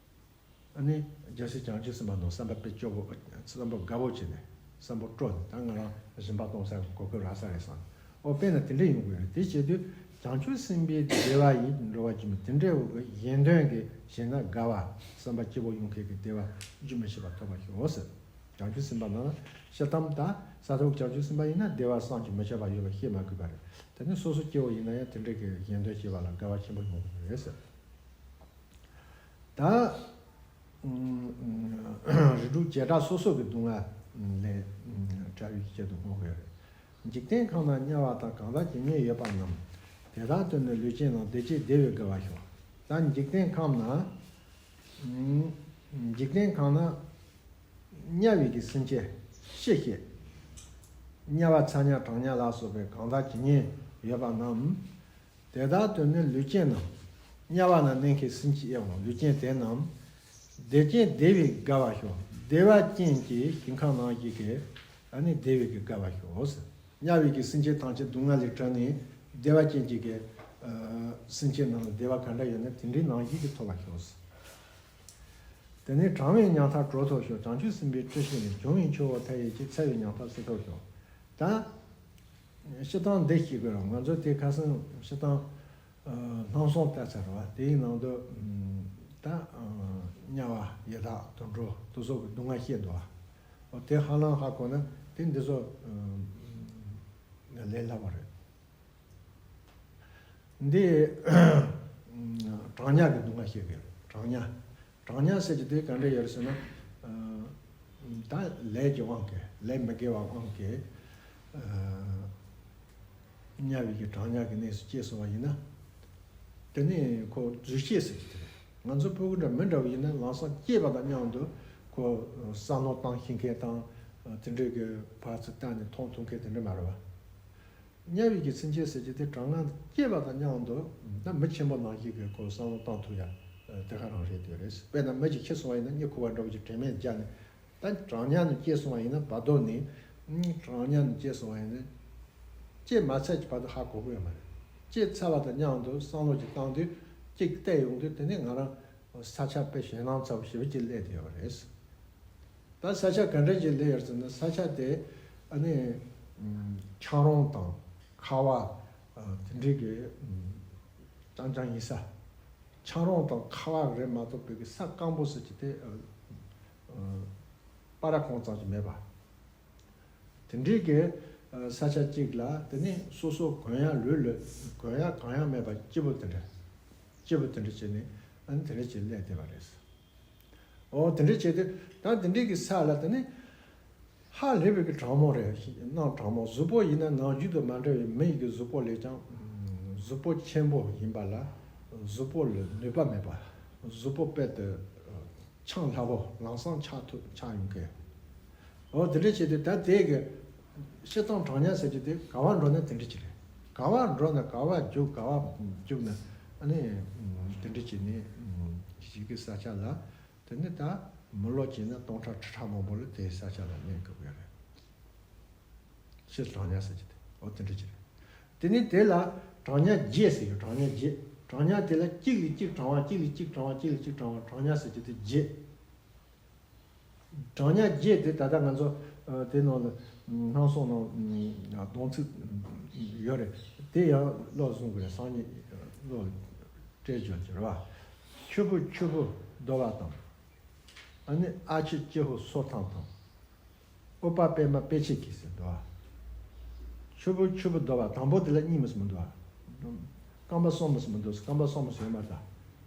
ཨ་ནི་རྒྱལ་སྲས་བྱང་ཆུབ་སེམས་དཔའ་ནང་བསམ་པ་དཔེ་སྐྱོ་བོ་བསམ་པ་དགའ་བོ་བྱས་ནས་བསམ་པ་སྤྲོ་ནས། ད་ང་རང་སྦྱིན་པ་གཏོང་ས་གི་གོ་སྐབས་རག་ས་རེད་བསམ། ཨོ་དཔེར་ན་དེ་འདྲ་ཡོང་གི་ཡོད་རེད། དེ་བྱེད་དུས་བྱང་ཆུབ་སེམས་དཔའི་བདེ་བ་ཡིས་འགྲོ་བ་སྒྱུ་མ། དེ་འདྲའི་འོག་གི་གཞན་དོན་གྱི་བྱས་ན་དགའ་བ་བསམ་པ་སྐྱིད་པོ་ཡོང་མཁན་གྱི་བདེ་བ་རྒྱུན་མི་འཆད་པ་ཐོབ་པར་ཤོག་ཟེར། བྱང་ཆུབ་སེམས་དཔའ་རྣམས་ལ་སྤྱིར་བཏང་ད་ས་ཐོབ་བྱང་ཆུབ་སེམས་དཔའ་ཡིན་ན་བདེ་བ་བསམ་གྱིས་མི་ཁྱབ་པ་ཡོད་པ་བཤད་མ་དགོས་པ་རེད། དེ་ནི་སོ་སོ་སྐྱེ་བོ་ཡིན་ན་ཡང་དེ་འདྲའི་གི་གཞན་དོན་བྱེད་པ་ལ་དགའ་བ་ཆེན་པོ་ཡོང་གི་རེད་ཟེར། ད་རིགས་དྲུག་བྱེ་བྲག་སོ་སོ་གི་སྡུག་བསྔལ་ལས་བྲལ་བའི་ཆེད་དུ་བསྔོ་དགོས་རེད། འཇིག་རྟེན་ཁམས་ན་དམྱལ་བ་དང་། གང་དག་ཇི་སྙེད་ཡོད་པ་རྣམས། དེ་དག་དོན་ནི་ལུས་ཅན་རྣམས། བདེ་སྐྱེས་བདེ་བའི་དགའ་བ་ཤོག་ད་འཇིག་རྟེན་ཁམས་ན། འཇིག་རྟེན་ཁམས་ན་དམྱལ་བའི་གི་སེམས་ཅན་ཤི་ཤེས། དམྱལ་བ་ཚ་དམྱལ་གྲང་དམྱལ་ལ་སོགས་པའི་གང་དག་ཇི་སྙེད་ཡོད་པ་རྣམས། དེ་དག་དོན་ནི་ལུས་ཅན་རྣམས། དམྱལ་བ་ན་གནས་མཁན་སེམས་ཅན་ཡང་ལུས་ཅན་དེ་རྣམས། བདེ་ཅན་བདེ་བའི་དགའ་བ་ཤོག་བདེ་བ་ཅན་གྱི་ཞིང་ཁམས་རྣམས་ཀྱི་གི་ཨ་ནི་བདེ་བའི་གི་དགའ་བ་ཤོག་དམྱལ་བའི་གི་སེམས་ཅན་ཐམས་ཅད་སྡུག་བསྔལ་ལས་གྲོལ་ནས་བདེ་བ་ཅན་གྱི་གི་སེམས་ཅན་རྣམས་ལ་བདེ་བ་ག་འདྲ་ཡོད་ན་དེ་འདྲའི་རྣམས་ཀྱི་གི་ཐོབ་པ་ཤོག་དེ་ནས་གྲང་བའི་ཉམ་ཐག་གྲོལ་ཐོབ་ཤོག་བྱང་ཆུབ་སེམས་དཔའི་སྤྲུལ་ཞིག་ནས། བྱུང་བའི་ཆུ་བོ་མཐའ་ཡས་ཀྱི། འཚེར་བའི་ཉམ་ཐག་སེལ་ཐོབ་ཤོག་ད་སྤྱིར་བཏང་འདི་ཤེས་དགོས་རེད། ང་ཚོ་དེ་ཁ་སང་སྤྱིར་བཏང་སྣང་སྟོང་ལྟ་ཚར་བ་དེའི་ནང་དུ་ད་དམྱལ་བ་ཡི་དྭགས་དུད་འགྲོ་དེ་ཚོ་གི་སྡུག་བསྔལ་བཤད་འདུག་བ། འོ་དེ་ཧ་ལམ་ཧ་གོ་ན་དེ་འདི་ཚོ་ལས་སླ་བ་རེད། འདི་གྲང་དམྱལ་གྱི་སྡུག་བསྔལ་བཤད་ཀྱི་རེད། གྲང་དམྱལ། གྲང་དམྱལ་ཟེར་གྱི་དེ་ག་འདྲ་ཡོད་རེད་ཟེར་ན། ད་ལས་ཀྱི་དབང་གིས་ལས་མི་དགེ་བ་དབང་གིས་དམྱལ་བའི་གི་གྲང་དམྱལ་གྱི་གནས་སུ་སྐྱེས་སོང་བ་ཡིན་ན། དེ་ནི་ཁོ་རྫུས་སྐྱེས་ཟེར་གྱི་དེ་རེད། ང་ཚོ་ཕྲུ་གུ་འདྲ་མི་འདྲ་བ་ཡིན་ན་ལམ་སང་སྐྱེས་པ་དང་མཉམ་དུ་ཁོ་བསམ་བློ་བཏང་ཤེས་མཁན་དང་དེ་འདྲའི་གི་ཕར་ཚུར་བལྟས་ནས་མཐོང་ཐུབ་མཁན་དེ་འདྲ་མ་རེད་བ། དམྱལ་བའི་གི་སེམས་ཅན་ཟེར་གྱི་དེ་གྲང་དམྱལ་སྐྱེས་པ་དང་མཉམ་དུ་ད་མི་ཆེན་པོ་ནང་བཞིན་གྱི་ཁོ་བསམ་བློ་བཏང་ཐུབ་ཡ་དེ་ག་རང་རེད་དེ་རེད། དཔེར་ན་མི་གཅིག་ཤི་སོང་བ་ཡིན་ན་མྱི་ཁུ་བ་འདྲ་བོ་ཅིག་དྲན་མེད་བརྒྱབ་ནས། ད་གྲང་དམྱལ་ནང་སྐྱེས་སོང་བ་ཡིན་ན་བར་དོ་ནས་གྲང་དམྱལ་ནང་སྐྱེས་སོང་བ་ཡིན་ན་སྐྱེས་མ་ཚར་གྱི་བར་དུ་ཧ་གོ་གི་ཡོད་མ་རེད། སྐྱེས་ཚར་བ་དང་མཉམ་དུ་བསམ་བློ་ཅིག་བཏང་དུས་གཅིག་བལྟས་ཡོང་དུས་དེ་ནས་ང་རང་ས་ཆ་དཔེ་ཞེད་སྣང་ཚ་བོ་ཞེ་པོ་ཅིག་སླེབས་བསྡད་ཡོད་རེད། ད་ས་ཆ་ག་འདྲ་ཅིག་སླེབས་ཡོད་ཟེར་ན་ས་ཆ་དེ་ཨ་ནི་ཆང་རོང་དང་ཁ་བ་དེ་འདྲའི་གི་རྐྱང་རྐྱང་ཡིན་ས། ཆང་རོང་དང་ཁ་བ་རེད་མ་གཏོགས་བོད་ཀྱི་ས་སྐམ་པོ་ཟེར་གྱི་དེ་པ་ར་ཁོང་ཙམ་ཞིག་མེད་པ། དེ་འདྲའི་གི་ས་ཆ་གཅིག་ལ་དེ་ནི་སོ་སོ་གོན་ཡ་ལོས་ལོས་གོན་ཡ་གང་ཡང་མེད་པ་སྐྱིད་པོ་དེ་འདྲ། སྐྱེས་བུ་དེ་འདྲ་བྱས་ནས་ཨ་ནི་དེ་འདྲ་བྱས་ལས་བསྡད་པ་རེད། འོ་དེ་འདྲ་བྱས་ཏེ་ད་དེ་འདྲའི་གི་ས་ལ་དེ་ནི་ཧ་ལས་པའི་གི་གྲང་མོ་རེད། གནམ་གྲང་མོ། གཟུགས་པོ་ཡིན་ན་ནམ་རྒྱུན་དང་མ་འདྲ་བའི་མི་ཡི་གི་གཟུགས་པོ་ལས་ཀྱང་གཟུགས་པོ་ཆེན་པོ་ཡིན་པ་ལ་གཟུགས་པོ་ལ་ནུས་པ་མེད་པ། གཟུགས་པོ་དཔལ་དུ་འཆང་སླ་བོ། ལམ་སང་ཆགས་ཐུབ་ཆགས་ཡོང་གི། འོ་དེ་འདྲ་བྱས་ཏེ་ད་དེ་གི་སྤྱིར་བཏང་གྲང་ཉ་ཟེར་གྱི་དེ་ག་བ་འགྲོ་ན་དེ་འདྲ་ཅིག་རེད། ག་བ་འགྲོ་ན་ག་བ་རྒྱུག་ག་བ་རྒྱུག་ན་ཨ་ནི་དེ་འདྲ་བྱས་ནས་གཞིས་ཀའི་ས་ཆ་ལ་དེ་ནི་ད་མི་ལོ་བྱས་ན་སྟོང་ཕྲག་ཁྲི་ཕྲག་མང་པོ་ལ་དེའི་ས་ཆ་ལ་གནས་དགོས་ཀྱི་རེད། སྤྱིར་གྲང་ཉ་ཟེར་གྱི་དེ་འོ་དེ་འདྲ་ཅིག་རེད། དེ་ནི་དེ་ལ་གྲང་ཉ་བརྒྱད་ཟེར་ཡོད། གྲང་ཉ་བརྒྱད། གྲང་ཉ་དེ་ལ་གཅིག་ལས་གཅིག་གྲང་བ། གཅིག་ལས་གཅིག་གྲང་བ། གཅིག་ལས་གཅིག་གྲང་བ། གྲང་ཉ་ཟེར་གྱི་དེ་བརྒྱད། གྲང་ཉ་བརྒྱད་དེ་ད་ལྟ་ང་ཚོ་ཨ་དེ་ནང་ལ་སྣང་སོང་ནང་སྡོམ་ཚིག་ཡོད་རེད། དེ་ཡང་ཀློག་བཟུང་དགོས་རེད། སང་ཉིན་ཀློག་སྤྲད་བྱོས་ཀྱི་རེད་བ། ཆུ་བུར་ཆུ་བུར་རྡོལ་བ་དང་། ཨ་ནི་ཨ་ཆུ་ཀྱི་ཧུད་སོ་ཐང་དང་། ཨུཏྤལ་པདྨ་དཔེ་བྱད་ཀྱིས་ཟེར་འདུག་བ། ཆུ་བུར་ཆུ་བུར་རྡོལ་བ། དང་པོ་དེ་ལ་གཉིས་མི་སྲིད་མི་འདུག་བ། རྐང་པ་གསུམ་མི་སྲིད་མི་འདུག་རྐང་པ་གསུམ་མི་སྲིད་ཡོད་མ་རེད་ད།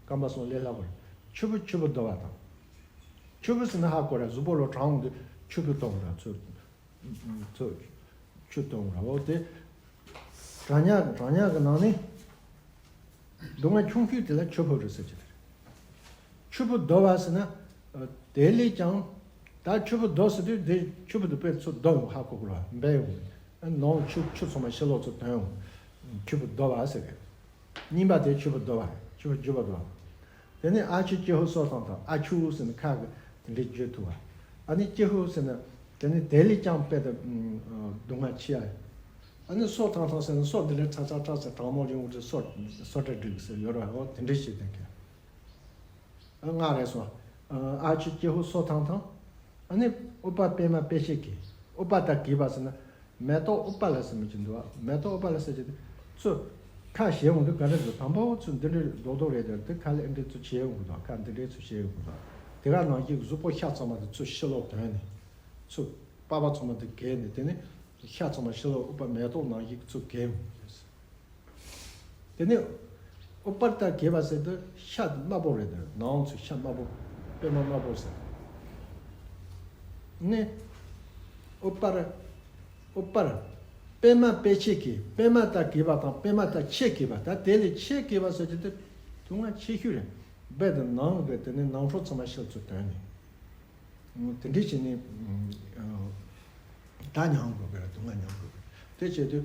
རྐང་པ་གསུམ་ལས་སླ་པོ་རེད། ཆུ་བུར་ཆུ་བུར་རྡོལ་བ་དང་། ཆུ་བུར་ཟེར་ན་ཧ་གོ་ར། གཟུགས་པོ་ལ་གྲང་འོང་དུས་ཆུ་བུར་གཏོང་ར། ཚུར་ཚུར་ཆུ་གཏོང་ར། འོ་དེ་གྲང་ཉ། གྲང་ཉ་གི་ནང་ནས་སྡུག་བསྔལ་ཆུང་ཤོས་དེ་ལ་ཆུ་བུར་རེད་ཟེར་གྱི་རེད། ཆུ་བུར་རྡོལ་བ་ཟེར་ན། ཨ་དེ་ལས་ཀྱང་ད་ཆུ་བུར་རྡོལ་ཟེར་དུས་དེ་ཆུ་བུར་དེ་དཔེ་ཚུར་རྡོལ་ཡོང་ཧ་གོ་དགོས་ར། འབལ་ཡོང་། ཨ་ནང་ཆུ་ཆུ་ཚང་མ་ཕྱི་ལོགས་ཚུར་ཐོན་ཡོང་། ཆུ་བུར་རྡོལ་བ་ཟེར་གི། གཉིས་པ་དེ་ཆུ་བུར་རྡོལ་བ། ཆུ་བུར་རྒྱུག་པ་རྡོལ་བ། དེ་ནས་ཨ་ཆུ་ཀྱི་ཧུད་སོ་ཐང་དང་། ཨ་ཆུ་ཟེར་ན་ཁ་གི་དེ་འདྲའི་བརྗོད་ཐུབ་པ། ཨ་ནི་ཀྱི་ཧུད་ཟེར་ན་དེ་ནི་དེ་ལས་ཀྱང་དཔེ་དེ་སྡུག་བསྔལ་ཆེ་ཡ། ཨ་ནི་སོ་ཐང་ཐང་ཟེར་ན་སོ་འདི་འདྲའི་ཚ་ཚ་ཚ་ཚ་གྲང་མོ་རིང་པོ་དེ་སོ་སོ་གྲ་སྒྲིག་ཟེར་ཡོད་ར། འོ་དེ་འདྲའི་བྱེད་དེ་ཀྱི། ཨ་ང་རེ་སོ། ཨ་ཆུ་ཀྱི་ཧུད་སོ་ཐང་ཐང་། ཨ་ནི་ཨུཏྤལ་པདྨ་དཔེ་བྱད་ཀྱིས། ཨུཏྤལ་དང་གུས་པ་ཟེར་ན་མེ་ཏོག་ཨུཏྤལ་ཟེར་མི་གཅིག་འདུག་བ། མེ་ཏོག་ཨུཏྤལ་ཟེར་གྱི་དེ་ཚུར་ཁ་བྱེད་འོང་དུས་ག་འདྲ་འདུག་དང་པོ་ཚུར་འདི་འདྲའི་རྡོག་རྡོག་རེད་དེ། དེ་ཁ་ལ་ཨེ་འདྲའི་ཚུར་བྱེད་འོང་གི་འདུག་ཁ་འདི་འདྲའི་ཚུར་བྱེད་འོང་གི་འདུག་དེ་ག་ནང་བཞིན་གཟུགས་པོ་ཤ་ཚང་མ་དེ་ཚུར་ཕྱི་ལོགས་དོན་ནས་ཚུར་པགས་པ་ཚང་མ་དེ་གས་ནས། དེ་ནས་ཤ་ཚང་མ་ཕྱི་ལོགས་ཨུཏྤལ་མེ་ཏོག་ནང་བཞིན་ཚུར་གས་འོང་གི་རེད། དེ་ནས་ཨུཏྤལ་དང་གུས་པ་ཟེར་དུས་ཤ་དམར་པོ་རེད་དེ། ནང་ཚུར་ཤ་དམར་པོ། པདྨ་དམར་པོ་ཟེར། ནས་ཨུཏྤལ། ཨུཏྤལ། པདྨ་དཔེ་བྱད་ཀྱིས། པདྨ་དང་གུས་པ་དང་པདྨ་དང་ཆེས་གུས་པ། ད་དེ་ལས་ཆེས་གུས་པ་ཟེར་གྱི་དེ་སྡུག་བསྔལ་ཆེ་ཤོས་རེད། དཔེ་དེ་ནང་གི་དེ་ནས་ནང་ཁྲོལ་ཚང་མ་ཕྱི་ཚུར་དོན་ནས། དེ་འདྲའི་བྱས་ནས་ད་མྱང་དགོས་པས། སྡུག་བསྔལ་མྱང་དགོས་པས། དེ་བྱེད་དུས་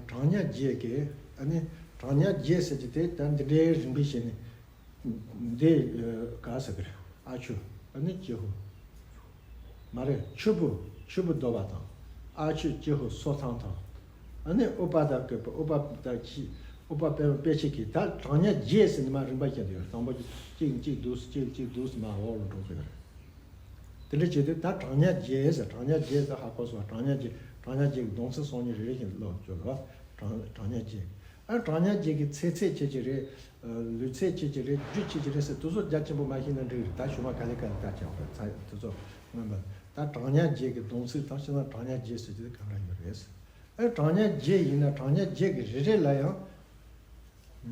གྲང་ཉ་བརྒྱད་ཀྱིས། ཨ་ནི་གྲང་ཉ་བརྒྱད་ཟེར་གྱི་དེ་ད་འདི་འདྲའི་རིམ་པས་བྱས་ནས་འདི་ག་ཟེར་གི་རེད། ཨ་ཆུ། ཨ་ནི་ཀྱི་ཧུད། མ་རེད། ཆུ་བུར། ཆུ་བུར་རྡོལ་བ་དང་། ཨ་ཆུ་ཀྱི་ཧུད་སོ་ཐང་དང་། ཨ་ནི་ཨུཏྤལ་དང་གུས་པ། ཨུཏྤལ་དང་ཆེས། ཨུཏྤལ་པདྨ་དཔེ་བྱད་ཀྱིས། ད་གྲང་ཉ་བརྒྱད་ཟེར་ནས་མར་རིམ་པ་བཤད་དུས་དང་པོ་གཅིག་གཅིག་འདུག་གཅིག་གཅིག་འདུག་མར་འོག་ལ་འགྲོ་གི་རེད། དེ་འདྲ་བྱས་དུས་ད་གྲང་ཉ་བརྒྱད་ཟེར། གྲང་ཉ་བརྒྱད་ཟེར་ཧ་གོ་སོང་། གྲང་ཉ་བརྒྱད། གྲང་ཉ་བརྒྱད་ཀྱི་སྡོམ་ཚིག་སང་ཉིན་རེ་རེ་བཞིན་ཀློག་ཆོག་ལ། གྲང་གྲང་ཉ་བརྒྱད། ཨ་གྲང་ཉ་བརྒྱད་ཀྱི་ཚེ་ཚད་ཆེ་ཆེ་རེད། ལུས་ཚད་ཆེ་ཆེ་རེད། རྒྱུ་ཆེ་ཆེ་རེད་ཟེར་དེ་ཚོ་རྒྱ་ཆེན་པོ་མ་ཤེས་ན་འགྲིག་རེད། ད་ཞུ་མ་ག་ལེ་ག་ལེ་ལྟ་བྱས་པ་ཚ་དེ་ཚོ་མངོན་པ། ད་གྲང་ཉ་བརྒྱད་ཀྱི་སྡོམ་ཚིག་དང་། སྤྱིར་བཏང་གྲང་ཉ་བརྒྱད་ཟེར་གྱི་དེ་གང་འདྲ་ཡོད་རེད། ཨ་གྲང་ཉ་བརྒྱད་ཡིན་ན་གྲང་ཉ་བརྒྱད་ཀྱི་རེ་རེ་ལ་ཡང་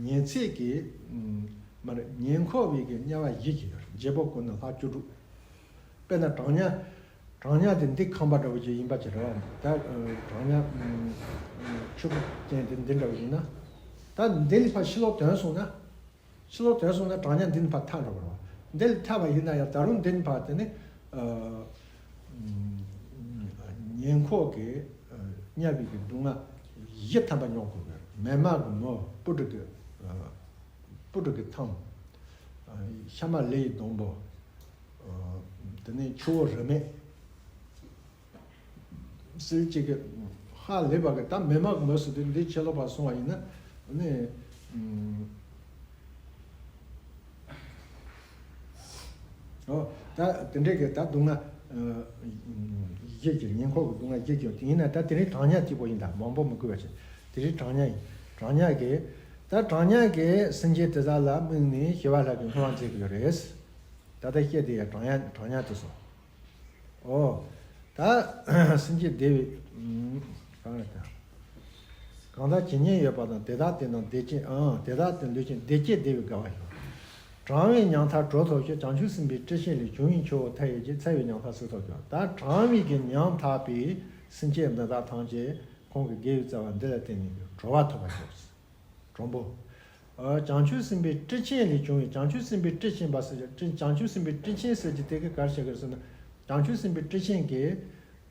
ཉི་ཚེ་གི་མ་རེད། ཉེ་འཁོར་བའི་གི་དམྱལ་བ་བཞི་ཅིག་ཡོད་རེད། བརྒྱད་པོ་བཀོད་ན་ལྷག་བཅུ་དྲུག་དཔེར་ན་གྲང་ཉ། གྲང་ཉ་དེ་འདི་ཁང་པ་འདྲ་བོ་ཅིག་ཡིན་པ་ཅིག་རེད་བ། ད་གྲང་ཉ་ཆུ་བུར་ཅན་དེ་འདི་འདྲ་བོ་ཡིན་ན། ད་འདི་ལས་ཕར་ཕྱི་ལོགས་དོན་སོང་ན། ཕྱི་ལོགས་དོན་སོང་ན་གྲང་ཉ་འདི་ནས་ཕར་ཐར་འགྲོ་དགོས་རེད་བ། འདི་ལས་ཐར་བ་ཡིན་ན་ཡང་ད་རུང་འདི་ནས་ཕར་དེ་ནི་ཉེ་འཁོར་གྱི་དམྱལ་བའི་གི་སྡུག་བསྔལ་བཞི་ཐམ་པ་མྱོང་དགོས་གི། མེ་དམག་གི་མོ། སྤུ་གྲི་གི་སྤུ་གྲི་གི་ཐང་། ཤ་མ་ལི་ཡི་སྡོང་པོ། དེ་ནས་ཆུ་བོ་རིས་མེད། སྲིད་ཅིག་གི་ཧ་ལས་པ་གི། ད་མེ་དམག་གི་མོ་ཟེར་དུས་འདི་ཕྱི་ལོགས་ཕར་སོང་བ་ཡིན་ན་ནི། ཨོ། ད་དེ་འདྲའི་གི་ད་སྡུག་བསྔལ་བཞི་གི། ཉེ་འཁོར་གྱི་སྡུག་བསྔལ་བཞི་གི། དེ་ཡིན་ན་ད་དེ་རིང་གྲང་ཉ་གཅིག་པོ་ཡིན། ད་མང་པོ་མི་དགོས་པ་བྱས། དེ་རིང་གྲང་ཉ་ཡིན། གྲང་ཉ་གི། ད་གྲང་ཉ་གི་སེམས་ཅན་དེ་དག་ལ་དམིགས་ནས་ཞི་བ་ལྷ་གིས་བསྔོ་བ་མཛད་ཀྱི་ཡོད་རེད། ད་ལྟ་བཤད་དེ་ཡང་གྲང་ཉ་གྲང་ཉ་དེ་སོ། ཨོ། ད་སེམས་ཅན་བདེ་བའི་གང་རེད་ད། གང་དག་ཇི་སྙེད་ཡོད་པ་དང་། དེ་དག་དེ་རྣམས་བདེ་ཅན་ཨང་། དེ་དག་དེ་ལུས་ཅན་བདེ་སྐྱིད་བདེ་བའི་དགའ་བ་ཤོག། གྲང་བའི་ཉམ་ཐག་གྲོལ་ཐོབ་ཤོག། བྱང་ཆུབ་སེམས་དཔའི་སྤྲིན་ཆེན་ལས། བྱུང་བའི་ཆུ་བོ་མཐའ་ཡས་ཀྱི། ཚ་བའི་ཉམ་ཐག་སེལ་ཐོབ་ཤོག། ད་གྲང་བའི་གི་ཉམ་ཐག་པའི་སེམས་ཅན་འདི་དག་ཐམས་ཅད་ཁོང་གི་དགེ་བའི་རྩ་བ་འདི་ལ་བརྟེན་ནས་གྲོལ་བ་ཐོབ་པར་ཤོག། དྲང་པོ། ཨ། བྱང་ཆུབ་སེམས་དཔའི་སྤྲིན་ཆེན་ལས་བྱུང་བའི། བྱང་ཆུབ་སེམས་དཔའི་སྤྲིན་ཆེན་པ་ཟེར་ཡ། སྤྲིན། བྱང་ཆུབ་སེམས་དཔའི་སྤྲིན་ཆེན་ཟེར་གྱི་དེ་གི་ག་རེ་བྱ་གི་རེད་ཟེར་ན། བྱང་ཆུབ་སེམས་དཔའི་སྤྲིན་ཆེན་གྱིས་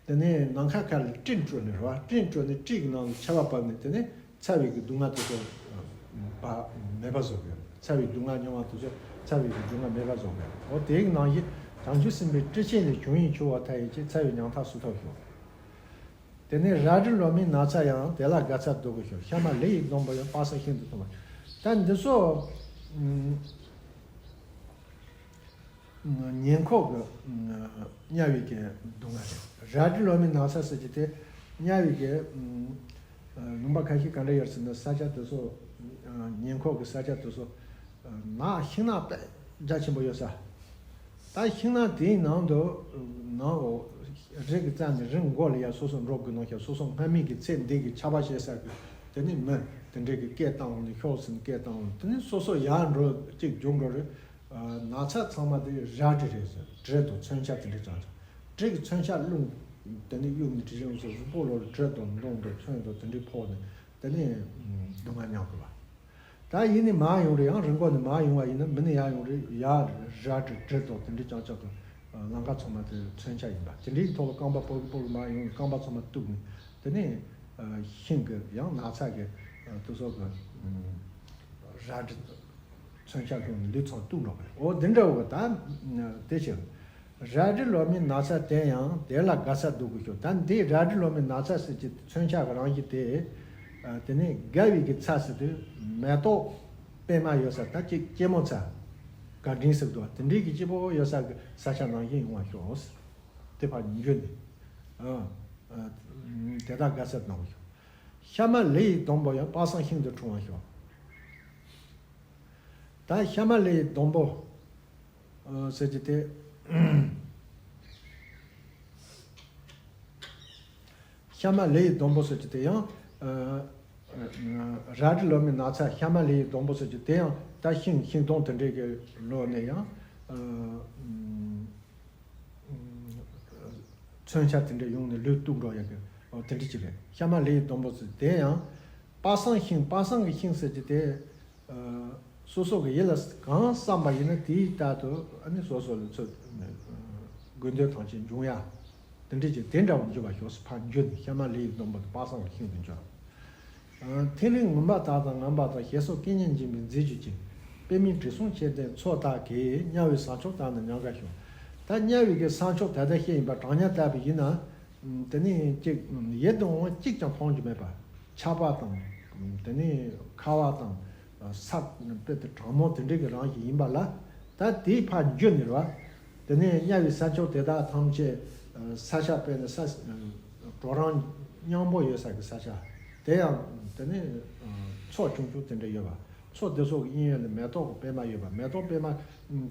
དེ་ནས་ནམ་མཁའ་ཁ་ལ་སྤྲིན་སྤྲོ་ནས་རེད་བ། སྤྲིན་སྤྲོ་ནས་སྤྲིན་གྱི་ནང་ལ་ཆར་པ་བབས་ནས། དེ་ནས་ཚ་བའི་གི་སྡུག་བསྔལ་དེ་ཚོ་བ་མེད་པ་བཟོ་གི། ཚ་བའི་སྡུག་བསྔལ་མྱོང་བ་དེ་ཚོ་ཚ་བའི་གི་སྡུག་བསྔལ་མེད་པ་བཟོ་གི། འོ་དེའི་ནང་བཞིན་བྱང་ཆུབ་སེམས་དཔའི་སྤྲིན་ཆེན་ལས། བྱུང་བའི་ཆུ་བོ་མཐའ་ཡས་ཀྱི། ཚ་བའི་ཉམ་ཐག་སེལ་ཐོབ་ཤོག། དེ་ནས་རལ་གྲི་ལོ་མའི་ན་ཚ་ཡང་། དེ་ལ་དགའ་ཚལ་རྡོ་གིས་ཤོག། ཤ་མ་ལི་ཡི་སྡོང་པོ་ཡང་། དཔག་བསམ་ཤིང་དུ་མཐོང་བ། ད་འདི་ཚོ་ཉེ་འཁོར་གྱི་དམྱལ་བའི་གི་སྡུག་བསྔལ་རེད། རལ་གྲི་ལོ་མའི་ན་ཚ་ཟེར་གྱི་དེ་དམྱལ་བའི་གི་ལུང་པ་ཁ་ཤས་ག་འདྲ་ཡོད་ཟེར་ན། ས་ཆ་དེ་ཚོ་ཉེ་འཁོར་གྱི་ས་ཆ་དེ་ཚོ་ནགས། ཤིང་ནགས་དཔེ་རྒྱ་ཆེན་པོ་ཡོད་ས། ད་ཤིང་ནགས་དེའི་ནང་དུ་ནང་འོ་རི་གི་རྩ་ནས་རི་མགོ་ལ་ཡ་སོ་སོ་འགྲོ་དགོས་ནོ་ཤ། སོ་སོ་སྔ་མའི་གི་ཚེ་འདས་ཀྱི་ཆར་པ་བཞེས་ས་གི་དེ་ནས་མི་དེ་འདྲས་ཀྱི་སྐད་བཏང་འོང་ནས། ཤོག་ཟེར་ནས་སྐད་བཏང་འོང་། དེ་ནས་སོ་སོ་ཡར་འགྲོ་གཅིག་རྒྱུག་འགྲོ་རེད། ཨ། ནགས་ཚལ་ཚང་མ་དེ་རལ་གྲི་རེད་ཟེར། གྲི་དང་མཚོན་ཆ་དེ་འདྲས་རྐྱང་རྐྱང་། གྲི་གི་མཚོན་ཆ་བླུགས། དེ་ནས་གཡུག་ནས་གྲི་གཞོང་ཟེར། གཟུགས་པོ་ལོ་གྲི་དང་མདུང་དང་མཚོན་དང་དེ་འདྲས་ཕོག་ནས་དེ་ནས་སྡུག་བསྔལ་མྱོང་དགོས་པ། ད་ཡིན་ནི་མར་ཡོང་རེད། ཡང་རི་མགོ་ནས་མར་ཡོང་བ་ཡིན་ན། མི་ནི་ཡར་ཡོང་རེད། ཡར་རལ་གྲི་གྲི་དང་དེ་འདྲས་རྐྱང་རྐྱང་དང་། ལམ་ཁ་ཚང་མ་དེ་མཚོན་ཆ་ཡིན་པ། དེ་འདྲའི་ཐོག་ལ་རྐང་པ་སྤོ་གི་སྤོ་གི་མར་ཡོང་། རྐང་པ་ཚང་མ་གཏུབ་ནས་དེ་ནས་ཤིང་གི་ཡང་ནགས་ཚལ་གི་དེ་ཚོ་གི་རལ་གྲི་མཚོན་ཆ་ཁྱོན་ནས་ལུས་ཚང་གཏུབ་འགྲོ་གི་རེད། འོ་འདི་འདྲ་བོ་གི་ད་དེ་བྱས། རལ་གྲི་ལོ་མའི་ན་ཚ་དེ་ཡང་། དེ་ལ་དགའ་ཚལ་རྡོ་གིས་ཤོག། ད་འདི་རལ་གྲི་ལོ་མའི་ན་ཚ་ཟེར་གྱི་མཚོན་ཆ་གི་རང་བཞིན་དེ། ཨ། དེ་ནས་དགའ་བའི་གི་ཚལ་ཟེར་དུས་མེ་ཏོག་པད་མ་ཡོད་ས། ད་ཅིག་སྐྱེད་མོས་ཚལ། དགའ་སྤྲིན་ཟེར་གི་འདུག་བ། དེ་འདྲའི་གི་སྐྱིད་པོ་ཡོད་ས་གི་ས་ཆ་ནང་བཞིན་ཡོང་བར་ཤོག། དེ་ཕར་འགྱུར་ནས། ཨ། ཨ། དེ་དག་དགའ་ཚལ་གནང་བར་ཤོག། ཤ་མ་ལི་ཡི་སྡོང་པོ་ཡང་། དཔག་བསམ་ཤིང་དུ་འཁྲུངས་པར་ཤོག། ད་ཤ་མ་ལི་ཡི་སྡོང་པོ་ཟེར་གྱི་དེ། ཤ་མ་ལི་ཡི་སྡོང་པོ་ཟེར་གྱི་དེ་ཡང་། རལ་གྲི་ལོ་མའི་ན་ཚ། ཤ་མ་ལི་ཡི་སྡོང་པོ་ཟེར་གྱི་དེ་ཡང་ད་ཤིང་ཤིང་སྡོང་དེ་འདྲས་ཀྱི་ལོ་ནས་ཡང་། མཚོན་ཆ་དེ་འདྲ་ཡོང་ནས་ལུས་གཏུབ་འགྲོ་ཡག་གི། འོ་དེ་འདྲ་ཅིག་རེད། ཤ་མ་ལི་ཡི་སྡོང་པོ་ཟེར་དེ་ཡང་དཔག་བསམ་ཤིང་། དཔག་བསམ་གྱི་ཤིང་ཟེར་གྱི་དེ། ཨ། སོ་སོ་གི་ཡིད་ལ་གང་བསམ་པ་ཡིན་ན་དེའི་ལྟར་དུ། ཨ་ནི་སོ་སོ་ལ་ཚོད་དགོས་འདོད་ཐམས་ཅད་འབྱུང་ཡ། དེ་འདྲ་ཅིག་དེ་འདྲ་བོ་འགྱུར་བར་ཤོག་ཟེར། ཕར་འགྱུར་ནས་ཤ་མ་ལི་ཡི་སྡོང་པོ་དེ་དཔག་བསམ་གྱི་ཤིང་དུ་འགྱུར། ཨ། ཐིག་ལེ་ངུ་འབག་དག་དང་ངམ་བག་དང་། ཞེ་སོགས་སྐད་སྙན་འབྱིན་པའི་མཛེས་བརྗོད་ཅན། པདྨའི་དྲི་བསུང་ཆེ་ལྡན་མཚོ་དག་གིས། དམྱལ་བའི་ཟངས་ལྕོག་ལྟར་ན་ཉམས་དགའ་ཤོག། ད་དམྱལ་བའི་གི་ཟངས་ལྕོག་ད་ལྟ་བཤད་ཡིན་པ། གྲང་དམྱལ་ལྟ་བུ་ཡིན་ན། དེ་ནས་ཅིག་ཡིད་དུ་འོང་བ་གཅིག་ཀྱང་མཐོང་རྒྱུ་མེད་པ། ཆར་པ་དང་། དེ་ནས་ཁ་བ་དང་། ས་དཔེ་དེ་གྲང་མོ་དེ་འདྲའི་གི་རང་བཞིན་ཡིན་པ་ལ། ད་དེའི་ཕར་འགྱུར་ནས་རེད་བ། དེ་ནས་དམྱལ་བའི་ས་ཕྱོགས་དེ་དག་ཐམས་ཅད། ས་ཆ་དཔེར་ན་ས་གྲོག་རོང་སྙོམས་པོ་ཡོད་ས་གི་ས་ཆ། དེ་ཡང་དེ་ནས་མཚོ་ཆུང་ཆུང་དེ་འདྲ་ཡོད་པ། མཚོ་དེ་ཚོ་གི་གཡས་གཡོན་ལ་མེ་ཏོག་གི་པད་མ་ཡོད་པ། མེ་ཏོག་པད་མ་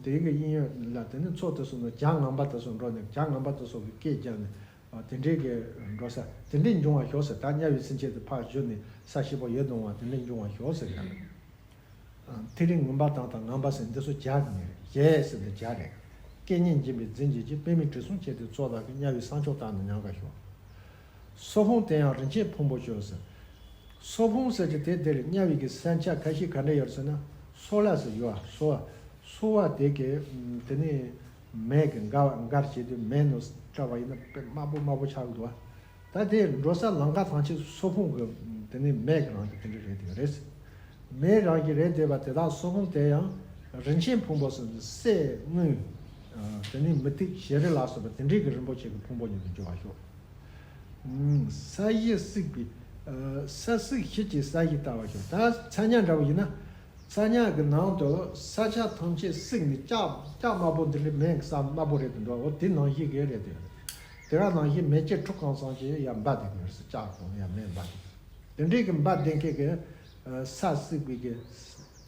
དེའི་གི་གཡས་གཡོན་ལ་དེ་ནས་མཚོ་དེ་ཚོ་ནས་བྱ་ངན་པ་དེ་ཚོ་འགྲོ་ནས། བྱ་ངན་པ་དེ་ཚོ་གི་སྐད་རྒྱག་ནས། ཨ། དེ་འདྲའི་གི་འགྲོ་ས་དེ་འདྲའི་འབྱུང་བར་ཤོག་ཟེར། ད་དམྱལ་བའི་སེམས་ཅན་དེ་ཕར་བཞུད་ནས་ས་སྐྱིད་པོ་ཡོད་འདུག་བ། དེ་འདྲའི་འབྱུང་བར་ཤོག་ཟེར་ཡ། ཨ། ཐིག་ལེ་ངུ་འབག་དག་དང་ངམ་བག་ཟེར་འདི་ཚོ་བྱ་ནི་རེད། ཞེས་ཟེར་འདི་བྱ་རེད། སྐད་སྙན་འབྱིན་པའི་མཛེས་བརྗོད་ཅན། པདྨའི་དྲི་བསུང་ཆེ་ལྡན་མཚོ་དག་གིས། དམྱལ་བའི་ཟངས་ལྕོག་ལྟར་ན་ཉམས་དགའ་ཤོག། སོལ་ཕུང་དེ་ཡང་རིན་ཆེན་ཕུང་པོར་ཤོག་ཟེར། སོལ་ཕུང་ཟེར་གྱི་དེ་འདིར་དམྱལ་བའི་གི་ས་ཆ་ཁ་ཤས་ག་འདྲ་ཡོད་ཟེར་ན། སོལ་བ་ཟེར་ཡོད་པ། སོལ་བ། སོལ་བ་དེ་གི་དེ་ནི་མེ་གི་འགར་བ། འགར་བྱེད་དུས་མེ་ནང་བཀྲ་བ་ཡིན་ན་དཔེ་དམར་པོ་དམར་པོ་ཆགས་ཀྱི་འདུག་བ། ད་དེ་འགྲོ་ས་ལམ་ཁ་ཐམས་ཅད་སོལ་ཕུང་གི་དེ་ནི་མེ་གི་རང་གི་དེ་འདྲ་རེད། དེ་རེད། མེ་རང་གི་རེད་བསྡད་པ་དེ་དག་སོལ་ཕུང་དེ་ཡང་རིན་ཆེན་ཕུང་པོ་ཟེར་ནི་གསེར་དངུལ། ཨ། དེ་ནི་མུ་ཏིག་བྱེ་རིལ་ལ་སོགས་པ་དེ་འདྲའི་གི་རིན་པོ་ཆེ་གི་ཕུང་པོ་ཉིད་དུ་འགྱུར་བར་ཤོག། ས་གཞི་བསྲེགས་པའི། ས་བསྲེགས་ཤེལ་གྱི་ས་གཞི་ལྟ་བུར་ཤོག། ད་ཚ་དམྱལ་འདྲ་བོ་ཡིན་ན། ཚ་དམྱལ་གྱི་ནང་དུ་ས་ཆ་ཐམས་ཅད་བསྲེགས་ནས་ལྕགས་ལྕགས་དམར་པོ་འདི་འདྲའི་མེ་གི་ས་དམར་པོ་རེད་དུ་འགྲོ། འོ་དེ་ནང་བཞིན་གྱི་རེད་དེ། དེ་ག་ནང་བཞིན་མེ་ལྕེ་འཁྲུག་གང་ཙམ་གྱིས་ཡར་འབབ་བསྡད་ཀྱི་རེད། ལྕགས་དང་ཡར་མེ་འབབ་བསྡད་ཀྱི་རེད། དེ་འདྲའི་གི་འབབ་བསྡད་མཁན་གྱི་ས་བསྲེགས་པའི་གི་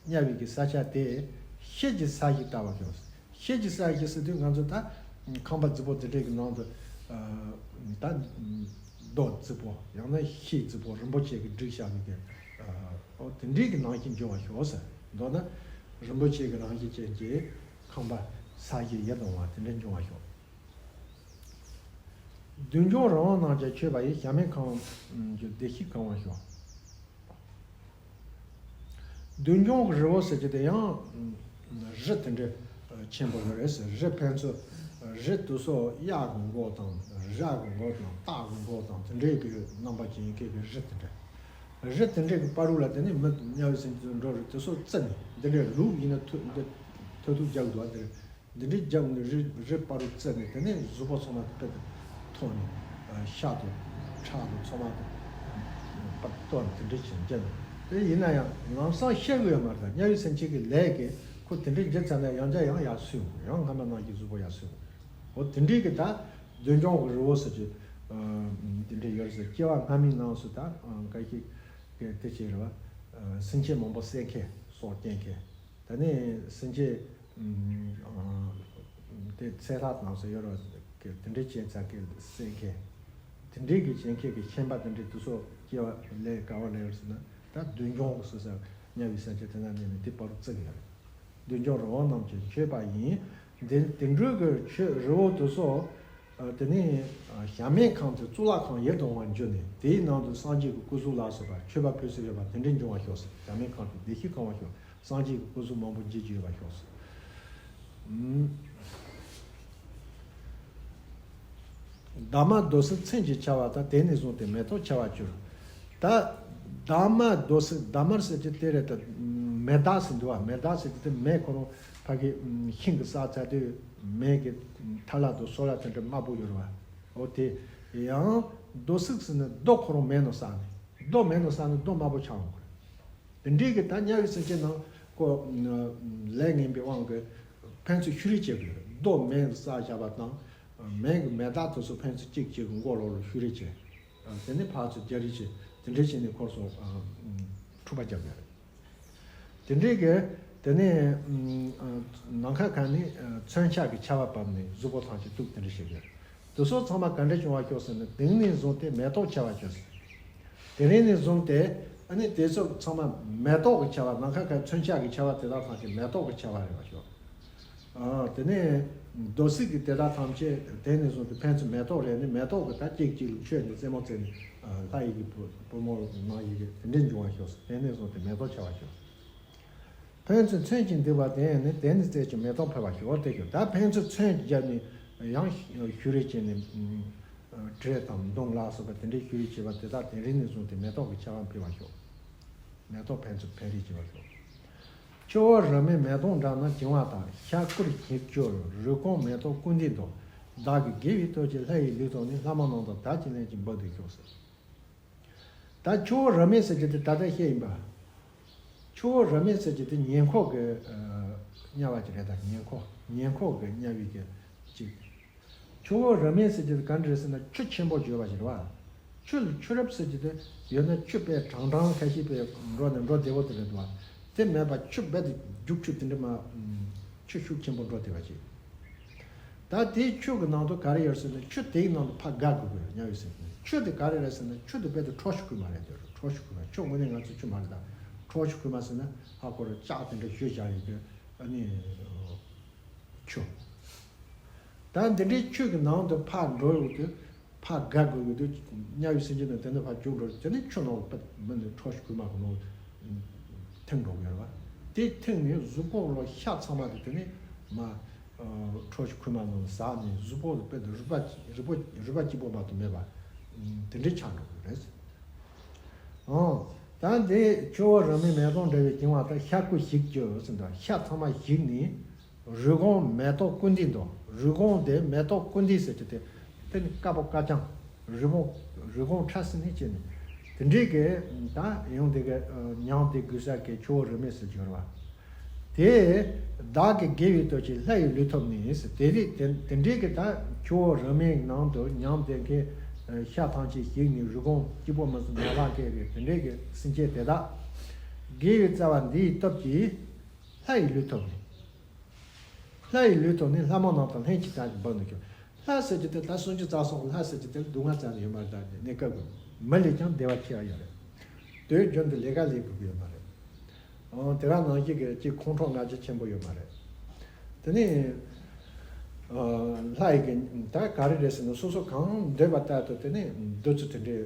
དམྱལ་བའི་གི་ས་ཆ་དེ་ཤེལ་གྱི་ས་གཞི་ལྟ་བུར་ཤོག། ཤེལ་གྱི་ས་གཞི་ཟེར་དུས་ང་ཚོ་ད་ཁང་པ་རྫིག་པོ་དེ་འདྲའི་གི་ནང་དུ། ཨ། ད་ རྡོ་རྫིག་པོ་ཡང་ན་ཤེལ་རྫིག་པོ་རིན་པོ་ཆེ་གིས་བསྒྲིགས་བཞག་པའི་གི་ཨོ་དེ་འདྲའི་གི་ནང་བཞིན་འབྱུང་བར་ཤོག་ཟེར། མདོར་ན་རིན་པོ་ཆེ་གི་རང་བཞིན་ཅན་གྱི་ཁང་པ་ས་གཞི་ཡི་དང་བ་དེ་འདྲ་འབྱུང་བར་ཤོག། མདུན་ལྗོངས་རི་བོ་རྣམས་ཀྱང་མཆོད་པ་ཡིས། བྱ་མེད་ཁམས་ཀྱི་བདེ་གཤེགས་གང་བར་ཤོག། མདུན་ལྗོངས་ཀྱི་རི་བོ་ཟེར་གྱི་དེ་ཡང་རི་དེ་འདྲ་ཆེན་པོ་ཡོད་རེད་ཟེར། རི་ཕན་ཚུན་རི་དེ་ཚོ་གཡག་གི་མགོ་དང་ར་གི་མགོ་དང་སྟག་གི་མགོ་དང་དེ་འདྲའི་གི་རྣམ་པ་ཅན་གྱི་གི་རི་དེ་འདྲ། རི་དེ་འདྲའི་གི་བར་རུ་ལ་དེ་ནས་མི་དམྱལ་བའི་སེམས་ཅན་འགྲོ་རུ་དེ་ཚོ་བརྩིགས་ནས་འདི་འདྲའི་ལུག་ཡིན་ན་ཐོ་འདི་ཐོ་ཐུག་རྒྱག་འདུག་བ། འདི་འདི་འདྲའི་རྒྱབ་ནས་རི་རི་བར་རུ་བརྩིགས་ནས་དེ་ནས་གཟུགས་པོ་ཚང་མ་དཔེ་དེ་ཐོག་ནས་ཤ་དང་ཁྲག་དང་ཚང་མ་དེ་པར་གཏོར་ནས་དེ་འདྲའི་བྱས་བརྒྱབ་ནས། དེ་ཡིན་ན་ཡང་ལམ་སང་ཤི་གི་ཡོད་མ་རེད། དམྱལ་བའི་སེམས་ཅན་གྱི་ལས་ཀྱིས་ཁོ་དེ་འདྲའི་འགྱུར་ཚར་ན་ཡང་བསྐྱར་ཡང་ཡར་སོན་དགོས། ཡང་སྔ་མ་ནང་བཞིན་གཟུགས་པོ་ཡར་སོན་དགོས། འོ་དེ་འདྲའི་གི་ད་མདུན་ལྗོངས་ཀྱི་རི་བོ་ཟེར་གྱི་དེ་འདྲའི་ཡོད་རེད་ཟེར། སྐྱེ་བ་སྔ་མའི་ནང་སུ་ད་འགའ་ཞིག་གི་དེ་བྱས་རེད་བ། སེམས་ཅན་མང་པོ་བསད་མཁན་སྲོག་སྐྱེལ་མཁན། ད་ནི་སེམས་ཅན་དེ་ཚེ་ཐག་ནང་སུ་ཡོད་རེད་བ། དེ་འདྲའི་བྱས་ཚར་མཁན་བསད་མཁན། དེ་འདྲའི་གི་བྱེད་མཁན་གི་ཁྱིམ་པ་དེ་འདྲའི་དུས་སོ་སྐྱེ་བ་ལས་ག་བ་ལས་ཡོད་ཟེར་ན། ད་མདུན་ལྗོངས་སུ་ཟེར་དམྱལ་བའི་སེམས་ཅན་དེ་ན་གནས་ནས་དེ་བར་རུ་བརྩིགས་ཡོད་རེད། མདུན་ལྗོངས་རི་བོ་རྣམས་ཀྱང་མཆོད་པ་ཡིན། འདི་དེ་འདྲའི་གི་ཆོས་རི་བོ་དེ་ཚོ། ཨ་དེ་ནས་ཨ་བྱ་མེད་ཁམས་དེ་གཙུག་ལག་ཁང་ཡི་དང་བར་གྱུར་ནས་དེའི་ནང་དུ་སངས་རྒྱས་ཀྱི་སྐུ་གཟུགས་ལ་སོགས་པ་མཆོད་པ་ཕུལ་སྲོལ་ཡོད་པ་དེ་འདྲའི་འབྱུང་བར་ཤོག་ཟེར། བྱ་མེད་ཁམས་དེ་བདེ་གཤེགས་གང་བར་ཤོག། སངས་རྒྱས་ཀྱི་སྐུ་གཟུགས་མང་པོ་མཇལ་རྒྱུ་ཡོད་པར་ཤོག་ཟེར། ཨུམ། འདབ་མ་རྡོ་བསིལ་མཚོན་གྱིས་ཁྱབ་པ་དང་། དེ་ནས་བཟུང་སྟེ་མེ་ཏོག་ཆགས་པར་གྱུར། ད་འདབ་མ་རྡོ་བསིལ། འདབ་མ་ཟེར་གྱི་དེ་རེད་ད། མེ་སྟག་ཟེར་འདུག་བ། མེ་སྟག་ཟེར་གྱི་དེ་མེ་ཁོ་རང་ཕ་གི་ཤིང་གི་ས་ཚ་དུས་མེ་གི་ཐལ་བ་དང་སོལ་བ་དེ་འདྲ་དམར་པོ་ཡོད་རེད་བ། འོ་དེ་ཡང་རྡོ་བསིལ་ཟེར་ན་རྡོ་ཁོ་རང་མེ་ནང་བསྲེགས་ནས། རྡོ་མེ་ནང་བསྲེགས་ནས་རྡོ་དམར་པོ་ཆགས་འོང་གི་རེད། དེ་འདྲའི་གི་ད་དམྱལ་བའི་སེམས་ཅན་ནང་ཁོ་ལས་ངན་པའི་དབང་གིས་ཕན་ཚུན་ཤུ་རེ་བྱེད་དགོས་རེད། རྡོ་མེ་བསྲེགས་བཞག་པ་དང་མེ་གི་མེ་སྟག་དེ་ཚོ་ཕན་ཚུན་གཅིག་གཅིག་གི་མགོ་ལོག་ལ་ཤུ་རེ་བྱེད། དེ་ནས་ཕར་ཚུར་རྒྱག་རེས་བྱེད། དེ་འདྲ་བྱས་ནས་ཁོ་ཚོ་འཁྲུག་པ་རྒྱག་གི་རེད། དེ་འདྲའི་གི་དེ་ནས་ནམ་མཁའ་གང་ནས་མཚོན་ཆ་གི་ཆར་པ་བབས་ནས་གཟུགས་པོ་ཐམས་ཅད་གཏུབས། དེ་འདྲ་བྱེད་གི་རེད། དེ་ཚོ་ཚང་མ་ག་འདྲ་བྱུང་བ་ཤོག་ཟེར་ན། དེང་ནས་བཟུང་སྟེ་མེ་ཏོག་ཆགས་པར་གྱུར་ཟེར། དེ་རིང་ནས་བཟུང་སྟེ་ཨ་ནི་དེ་ཚོ་ཚང་མ་མེ་ཏོག་གི་ཆར་པ། ནམ་མཁའ་གི་མཚོན་ཆ་གི་ཆར་པ་དེ་དག་ཐམས་ཅད་མེ་ཏོག་གི་ཆར་པ་རེད་བ་ཤོག། ཨ་དེ་ནས་རྡོ་བསིལ་གྱི་དེ་དག་ཐམས་ཅད་དེང་ནས་བཟུང་སྟེ་ཕན་ཚུན་མེ་ཏོག་རེད་ནི། མེ་ཏོག་གི་ད་གཅིག་གཅིག་ལ་མཆོད་ནས་རྩེད་མོ་རྩེ་ནས་ལྷ་ཡི་གི་བུ་བུ་མོ་ནང་ཡི་གི་དེ་འདྲ་འབྱུང་བ་ཤོག་ཟེར། དེང་ནས་བཟུང་སྟེ་མེ་ཏོག་ཆགས་པར་ཤོག། ཕན་ཚུན་མཚོན་གྱིས་འདེབས་པ་དེ་ནི། དེ་ནི་རྩེ་གཅིག་མེ་ཏོག་འཕེལ་བར་ཤོག། དེ་ཤོག། ད་ཕན་ཚུན་མཚོན་བརྒྱབ་ནས་ཡང་ཤུ་རེ་བྱས་ནས་དྲེད་དང་མདུང་ལ་སོགས་པ་དེ་འདྲའི་ཤུ་རེ་བྱས་པ་དེ་དག་དེ་རིང་ནས་བཟུང་སྟེ་མེ་ཏོག་གི་ཆར་པ་འཕེལ་བར་ཤོག། མེ་ཏོག་ཕན་ཚུན་འཕེལ་རེས་བྱེད་པར་ཤོག། ཆུ་བོ་རིས་མེད་མེ་ཏོག་འདྲ་རྣམས་བྱིང་བ་དང་། ཤར་སྐོར་ཞིག་གྱུར་རུས་གོང་མེ་ཏོག་ཀུན་ལྡན་དུ། བདག་གི་དགེ་བའི་སྟོབས་ཀྱིས་ལྷ་ཡི་ལུས་ཐོབ་ནས། ལྷ་མོ་རྣམས་དང་བདག་གཅིག་ལྷན་ཅིག་འབུལ་དུ་གཤེགས་ཟེར། ད་ཆུ་བོ་རིས་མེད་ཟེར་གྱི་དེ་ད་ལྟ་བཤད་ཡིན་པ། ཆུ་བོ་རིས་མེད་ཟེར་གྱི་དེ་ཉེ་འཁོར་གྱི་དམྱལ་བ་ཅིག་རེད། ད་ཉེ་འཁོར་ཉེ་འཁོར་གྱི་དམྱལ་བའི་གི་ཅིག། ཆུ་བོ་རིས་མེད་ཟེར་གྱི་དེ་ག་འདྲ་རེད་ཟེར་ན། ཆུ་ཆེན་པོ་བརྗོད་པ་ཞིག་རེད་བ། ཆུ་ལ་ཆུ་རབས་ཟེར་གྱི་དེ་ཡོད་ན་ཆུ་དཔེ་གྲང་གྲང་ཁ་ཤས་དཔེ་འགྲོ་ནས་འགྲོ་བདེ་བོ་དེ་རེད་བ། དེ་མེད་པ་ཆུ་རྦད་དེ་རྒྱུག་ཆུ་དེ་འདྲ་མ། ཆུ་ཤུགས་ཆེན་པོ་འགྲོ་བདེ་བ་ཅིག། ད་དེའི་ཆུ་གི་ནང་དུ་ག་རེ་ཡོད་ཟེར་ན། ཆུ་དེའི་ནང་དུ་ཕར་དགའ་དགོས་དགོས་དམྱལ་བའི་སེམས་ཅན། ཆུ་དེ་ག་རེ་རེད་ཟེར་ན། ཆུ་དེ་རྦད་དེ་ཁྲོ་ཆུ་ཁུག་མ་རེད་དེ། ཁྲོ་ཆུ་ཁུག་མ། ཆུ་དངོས་གནས་ང་ཚོའི་ཆུ་མ་རེད། ད་ཁྲོ་ཆུ་ཁུག་མ་ཟེར་ན་ཧ་གོ་རེད། ལྕགས་དེ་འདྲ་བཞུ་བཞག་ཡོད་དུས་ཨ་ནི་ཆུ། ད་འདི་འདྲའི་ཆུ་གི་ནང་དུ་ཕར་འགྲོ་ཡོང་དུས། ཕར་དགའ་དགོས་ཡོད་དུས། དམྱལ་བའི་སེམས་ཅན་དང་དེ་ནས་ཕར་རྒྱུག་འགྲོ་དུས། དེ་ནས་ཆུ་ནང་ལ་པད་མི་ནི་ཁྲོ་ཆུ་ཁུག་མ་གི་ནང་ཐིམ་འགྲོ་གི་ཡོད་རེད་བ། དེ་ཐིམ་ནས་གཟུགས་པོ་ལ་ཤ་ཚང་མ་དེ་དེ་ནས་མ། ཁྲོ་ཆུ་ཁུག་མ་ནང་ཟགས་ནས་གཟུགས་པོ་དེ་དཔེ་རུས་པ་རུས་པ་རུས་པ་གཅིག་པོ་མ་གཏོགས་མེད་པ་དེ་འདྲའི་ཆགས་འགྲོ་གི་རེད། ཨང་། ད་འདི་ཆུ་བོ་རིས་མེད་མེ་ཏོག་འདྲ་བའི་བྱིང་བ་དང་། ཤར་སྐོར་ཞིག་གྱུར་ཟེར་འདུག། ཤ་ཚང་མ་ཞིག་ནས་རུས་གོང་མེ་ཏོག་ཀུན་ལྡན་དུ། རུས་གོང་དེ་མེ་ཏོག་ཀུན་ལྡན་ཟེར་གྱི་དེ་དེ་ནི་དཀར་པོ་དཀར་རྐྱང་རི་བོང་། རུས་གོང་ཁྲ་ཟེར་ནས་བྱས་ནས་དེ་འདྲའི་གི་ད་ཡང་དེ་གི་ཉམས་དེ་དགོས་ས་གི་ཆུ་བོ་རིས་མེད་ཟེར་གྱི་ཡོད་རེད་བ། དེ་བདག་གི་དགེ་བའི་སྟོབས་ཀྱིས་ལྷ་ཡི་ལུས་ཐོབ་ནས་ཟེར། དེ་རིགས་དེ་དེ་འདྲའི་གི་ད་ཆུ་བོ་རིས་མེད་ནང་དུ་ཉམས་དེ་གི་ཤ་ཐམས་ཅད་ཞིག་ནས་རུས་གོང་གཅིག་པོ་མ་ཟད་མེ་ལྷ་བཀལ་བའི་དེ་འདྲའི་གི་སེམས་ཅན་དེ་དག་དགེ་བའི་རྩ་བ་འདི་ཡི་སྟོབས་ཀྱིས་ལྷ་ཡི་ལུས་ཐོབ་ནས། ལྷ་ཡི་ལུས་ཐོབ་ནས་ལྷ་མོ་རྣམས་དང་ལྷན་ཅིག་བདག་གིས་འབུལ་དུ་གཤེགས། ལྷ་ཟེར་གྱི་དེ་ད་སུམ་ཅུ་རྩ་གསུམ་ལྷ་ཟེར་གྱི་དེ་སྡུག་བསྔལ་རྩ་ནས་ཡོད་མ་རེད། ད་གནས་སྐབས་ཀྱི་མི་ལས་ཀྱང་བདེ་བ་ཆེ་བ་ཡོད་རེད། དུས་རྒྱུན་དུ་ལས་ཀ་ལས་དགོས་ཀྱི་ཡོད་མ་རེད། ཨང་། དེ་ག་ནང་བཞིན་གྱི་ཅིག་ཁོང་ཁྲོ་ང་རྒྱལ་ཆེན་པོ་ཡོད་མ་རེད། དེ་ནས་ཨ་ལྷ་ཡི་གི་ད་ག་རེ་རེད་ཟེར་ན། སོ་སོ་གང་འདོད་པ་ལྟར་དུ་དེ་ནས་བདུད་རྩི་དེ་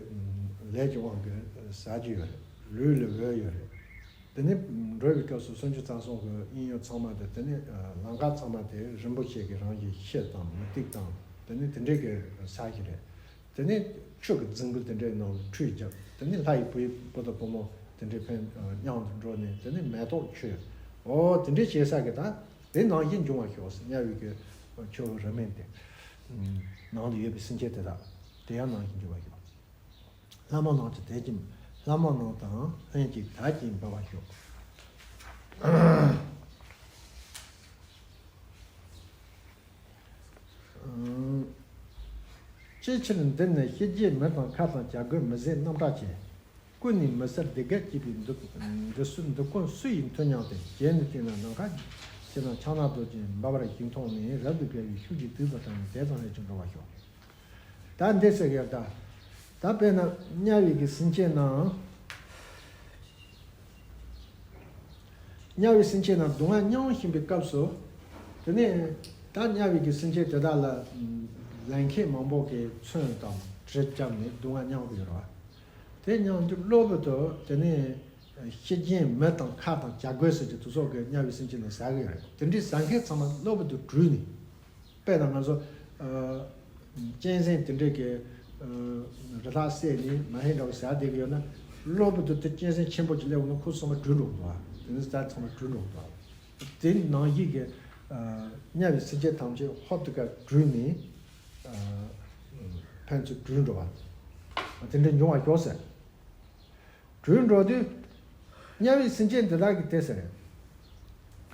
འདྲའི་ལས་ཀྱི་དབང་གིས་ཟ་རྒྱུ་ཡོད་རེད། ལུས་ལ་འོས་ཡོད་རེད། དེ་ནས་འགྲོ་བའི་སྐབས་སུ་སུམ་ཅུ་རྩ་གསུམ་གྱི་དབྱིངས་ཡུལ་ཚང་མ་དེ། དེ་ནས་ལམ་ཁ་ཚང་མ་དེ་རིན་པོ་ཆེ་གི་རང་བཞིན་ཤེལ་དང་མུ་ཏིག་དང་། དེ་ནས་དེ་འདྲའི་གི་ཟ་གི་རེད། དེ་ནས་ཆུ་གི་རྫིང་བུ་དེ་འདྲའི་ནང་ལ་ཁྲུས་བརྒྱབ། དེ་ནས་ལྷ་ཡི་བུ་ཡི་བུ་དང་བུ་མོ་དེ་འདྲའི་ཕན་མཉམ་དུ་འགྲོ་ནས། དེ་ནས་མེ་ཏོག་མཆོད། འོ་དེ་འདྲའི་བྱེད་ས་གི་ད་དེ་ནང་བཞིན་འབྱུང་བར་ཤོག་ཟེར། དམྱལ་བའི་གི་ཆུ་བོ་རིས་མེད་དེ་ནང་ལ་ཡོད་པའི་སེམས་ཅན་དེ་དག་དེ་ཡང་ནང་བཞིན་འབྱུང་བར་ཤོག། ལྷ་མོ་རྣམས་ཀྱི་དད་ཅིང་། ལྷ་མོ་རྣམས་དང་ལྷན་ཅིག་དད་ཅིང་འབུལ་བར་ཤོག། ཅིའི་ཕྱིར་འདི་ནི་ཤེས་བྱའི་མི་དང་ཁ་དང་བྱ་རྒོད་མི་ཟད་རྣམ་གྲངས་ཅན། ཀུན་ནས་མི་ཟད་བདེ་དགའ་སྐྱེད་པའི་འདི་འདི་སུ་འདི་ཀུན་སུ་ཡིས་མཐུན་མྱངས་ཏེ། བྱས་ནས་བསྟེན་ན་ནམ་མཁའ། བྱས་ན་ཕྱག་ན་རྡོ་རྗེ་འབར་བར་ཞིང་མཐོང་ནས། རབ་ཏུ་དགའ་བའི་ཤུགས་ཀྱིས་དུས་དང་བསྟུན་ནས་དེ་ཙམ་ལྷན་ཅིག་འགྲོ་བར་ཤོག། ད་འདི་ཟེར་གི་ཡོད་ད། ད་དཔེར་ན་དམྱལ་བའི་གི་སེམས་ཅན་རྣམས། དམྱལ་བའི་སེམས་ཅན་རྣམས་སྡུག་བསྔལ་མྱང་བཞིན་པའི་སྐབས་སུ། དེ་ནས་ད་དམྱལ་བའི་གི་སེམས་ཅན་དེ་དག་ལ་ལན་ཁེ་མང་པོ་གིས་མཚོན་དང་གྲི་བརྒྱབ་ནས་སྡུག་བསྔལ་མྱང་གི་ཡོད་རེད་བ། དེ་མྱང་དུས་གློ་བུར་དུ་དེ་ནས་ཤི་རྐྱེན་མི་དང་ཁ་དང་བྱ་རྒོད་ཟེར་གྱི་དེ་ཚོ་གི་དམྱལ་བའི་སེམས་ཅན་ནི་ཟ་གི་ཡོད་རེད། དེ་འདྲའི་ཟ་མཁན་ཚང་མ་གློ་བུར་དུ་དྲུལ་ནས། དཔེར་ན་ང་ཚོ་ཨ་གཅན་གཟན་དེ་འདྲས་ཀྱི་ཨ་རི་དྭགས་བསད་ནས་མ་ཧེ་འདྲ་བོ་ཟ་བསྡད་ཀྱི་ཡོད་ན། གློ་བུར་དུ་དེ་གཅན་གཟན་ཆེན་པོ་ཅིག་སླེབས་འོང་ན་ཁོ་ཚང་མ་དྲུལ་འགྲོ་གི་འདུག་ཨ། དེ་ནི་ཟ་ཚང་མ་དྲུལ་འགྲོ་གི་འདུག་ཨ། དེ་ནང་བཞིན་གྱི་ཨ་དམྱལ་བའི་སེམས་ཅན་ཐམས་ཅད་ཧོབ་ཏེ་ཀ་དྲུལ་ནས་ཨ་ཕན་ཚུན་དྲུལ་འགྲོ་བ། དེ་འདྲ་འབྱུང་བར་ཤོག་ཟེར། དྲུལ་འགྲོ་དུས། དམྱལ་བའི་སེམས་ཅན་འདི་དག་གིས་དེ་ཟེར།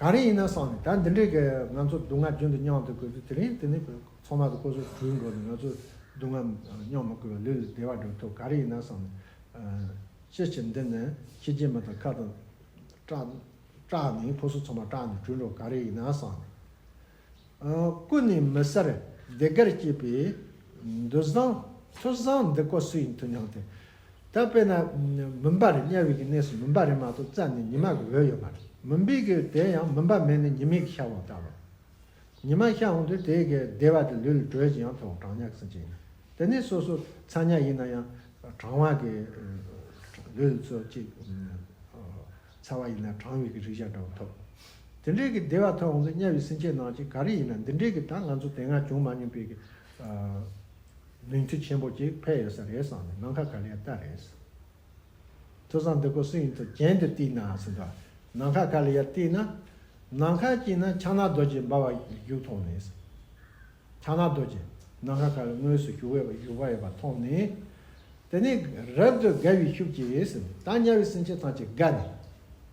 ག་རེ་ཡིན་ན་བསམ་ནས། ད་འདི་འདྲའི་གི་ང་ཚོ་སྡུག་བསྔལ་རྒྱུན་དུ་མྱངས་དུས་སྐབས་སུ། དེ་རིང་དེ་ནས་ཚང་མ་དུ་ཁོ་ཚོ་དྲུལ་འགྲོ་ནས་ང་ཚོ་སྡུག་བསྔལ་མྱོང་མི་དགོས་པའི་ལུས་ལ་བདེ་བ་འགྲོ་ཐུབ། ག་རེ་ཡིན་ན་བསམ་ནས། ཅི་ཕྱིར་འདི་ནི་ཤི་རྐྱེན་མི་དང་ཁ་དང་སྐྲག་སྐྲག་ནས། ཁོ་ཚོ་ཚང་མ་སྐྲག་ནས་དྲུལ་འགྲོ། ག་རེ་ཡིན་ན་བསམ་ནས། ཀུན་ནས་མི་ཟད་བདེ་དགའ་སྐྱེད་པའི་མཐུ་བཟང་མཐུ་བཟང་འདི་ཀུན་སུ་ཡིས་མཐུན་མྱངས་ཏེ། ད་དཔེར་ན་མུན་པ་རེད། དམྱལ་བའི་གི་གནས་སུ་མུན་པ་རེད་མ་གཏོགས་རྩ་ནས་ཉི་མ་གི་འོད་ཡོད་མ་རེད། མུན་པའི་གི་དེ་ཡང་མུན་པ་མེད་ན་ཉི་མའི་གི་ཤར་བ་ལྟ་བུ། ཉི་མ་ཤར་འོང་དུས་དེའི་གི་བདེ་བ་དེ་ལུས་ལ་དྲོད་ཅིག་ཡང་ཐོབ། གྲང་དམྱལ་གྱི་སེམས་ཅན་ཡིན་ན། དེ་ནས་སོ་སོ་ཚ་དམྱལ་ཡིན་ན་ཡང་གྲང་བ་གི་ལུས་ལ་ཚོ་གཅིག་ཚ་བ་ཡིན་ན་གྲང་བའི་གི་རེག་བྱ་འདྲ་བོ་ཐོབ། དེ་འདྲའི་གི་བདེ་བ་ཐོབ་འོང་དུས་དམྱལ་བའི་སེམས་ཅན་རྣམས་ཀྱིས་ག་རེ་ཡིན་ན། འདི་འདྲའི་གི་ད་ང་ཚོ་དེ་སྔ་བྱུང་མ་མྱོང་པའི་གི་ནུས་མཐུ་ཆེན་པོ་ཅིག་འཕེལ་ཡོད་ས་རེད་བསམ་ནས། ནམ་མཁའ་ག་ལ་ཡ་ལྟ་རེད། མཐུ་བཟང་འདི་ཀུན་སུ་ཡིས་མཐུན། གྱེན་དུ་བལྟས་ན་ཟེར་འདུག། ནམ་མཁའ་ག་ལ་ཡ་བལྟས་ན། ནམ་མཁའ་དཀྱིལ་ན་ཕྱག་ན་རྡོ་རྗེ་འབར་བ་བཞུགས་མཐོང་ནས། ཕྱག་ན་རྡོ་རྗེ་ནམ་མཁའ་ཁ་ལ་དངོས་སུ་བཞུགས་པ་བཞུགས་པ་ཡོད་པ་མཐོང་ནས། དེ་ནས་རབ་ཏུ་དགའ་བའི་ཤུགས་ཀྱིས་ཟེར། ད་དམྱལ་བའི་སེམས་ཅན་ཐམས་ཅད་དགའ་ནས།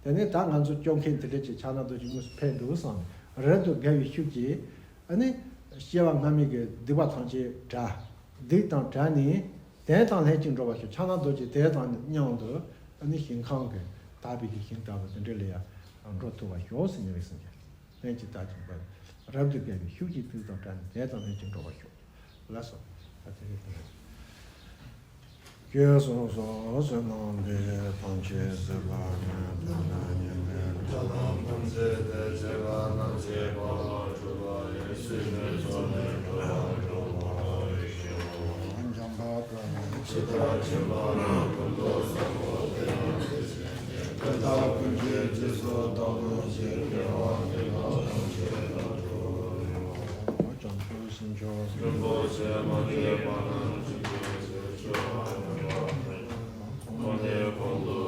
དེ་ནས་ད་ང་ཚོ་སྐྱོབ་མཁན་དེ་འདྲ་ཅིག་ཕྱག་ན་རྡོ་རྗེ་དངོས་སུ་ཕེབས་འདུག་བསམ་ནས། རབ་ཏུ་དགའ་བའི་ཤུགས་ཀྱིས་ཨ་ནི་སྐྱེ་བ་སྔ་མའི་གི་སྡིག་པ་ཐམས་ཅད་བྲལ། སྡིག་དང་བྲལ་ནས་དེ་དང་ལྷན་ཅིག་འགྲོ་བར་ཤོག། ཕྱག་ན་རྡོ་རྗེ་དེ་དང་མཉམ་དུ་ཨ་ནི་ཞིང་ཁམས་ཀྱི་དག་པའི་གི་ཞིང་ལྟ་བུ་དེ་འདྲ་ལ་ཡང་འགྲོ་ཐུབ་པར་ཤོག་ཟེར། དམྱལ་བའི་སེམས་ཅན་ལྷན་ཅིག་དག་ཅིང་འབར། རབ་ཏུ་དགའ་བའི་ཤུགས་ཀྱིས་དུས་དང་བྲལ་ནས་དེ་དང་ལྷན་ཅིག་འགྲོ་བར་ཤོག། ལགས་སོ། ད་དེ་རིང་དེ་ནས། ཀྱེ་གསུངས་སོ། བསོད་ནམས་འདི་ཡིས་ཐམས་ཅད་གཟིགས་པ་ཉིད། ཐོབ་ནས་ཉེས་པའི་དགྲ་རྣམས་ཕམ་བྱས་ཏེ། སྐྱེ་རྒ་ན་འཆིའི་རྦ་ཀློང་འཁྲུགས་པ་ཡི། སྲིད་པའི་མཚོ་ལས་འགྲོ་བ་སྒྲོལ་བར་ཤོག། འཇམ་དཔལ་དཔའ་བོས་ཇི་ལྟར་མཁྱེན་པ་དང་། ཀུན་ཏུ་བཟང་པོ་དེ་ཡང་དེ་བཞིན་ཏེ། བདག་ཀུན་གྱི་རྗེས་སུ་བདག་སློབ་ཅིང་། དགེ་བ་འདི་དག་ཐམས་ཅད་རབ་ཏུ་བསྔོ། བྱང་ཆུབ་སེམས་མཆོག་རིན་པོ་ཆེ་མ་སྐྱེས་པ་རྣམས་ཀྱི་རྒྱུད་ལ། སྐྱེ་བ་མེད་པ་དང་། གོང་ནས་གོང་དུ་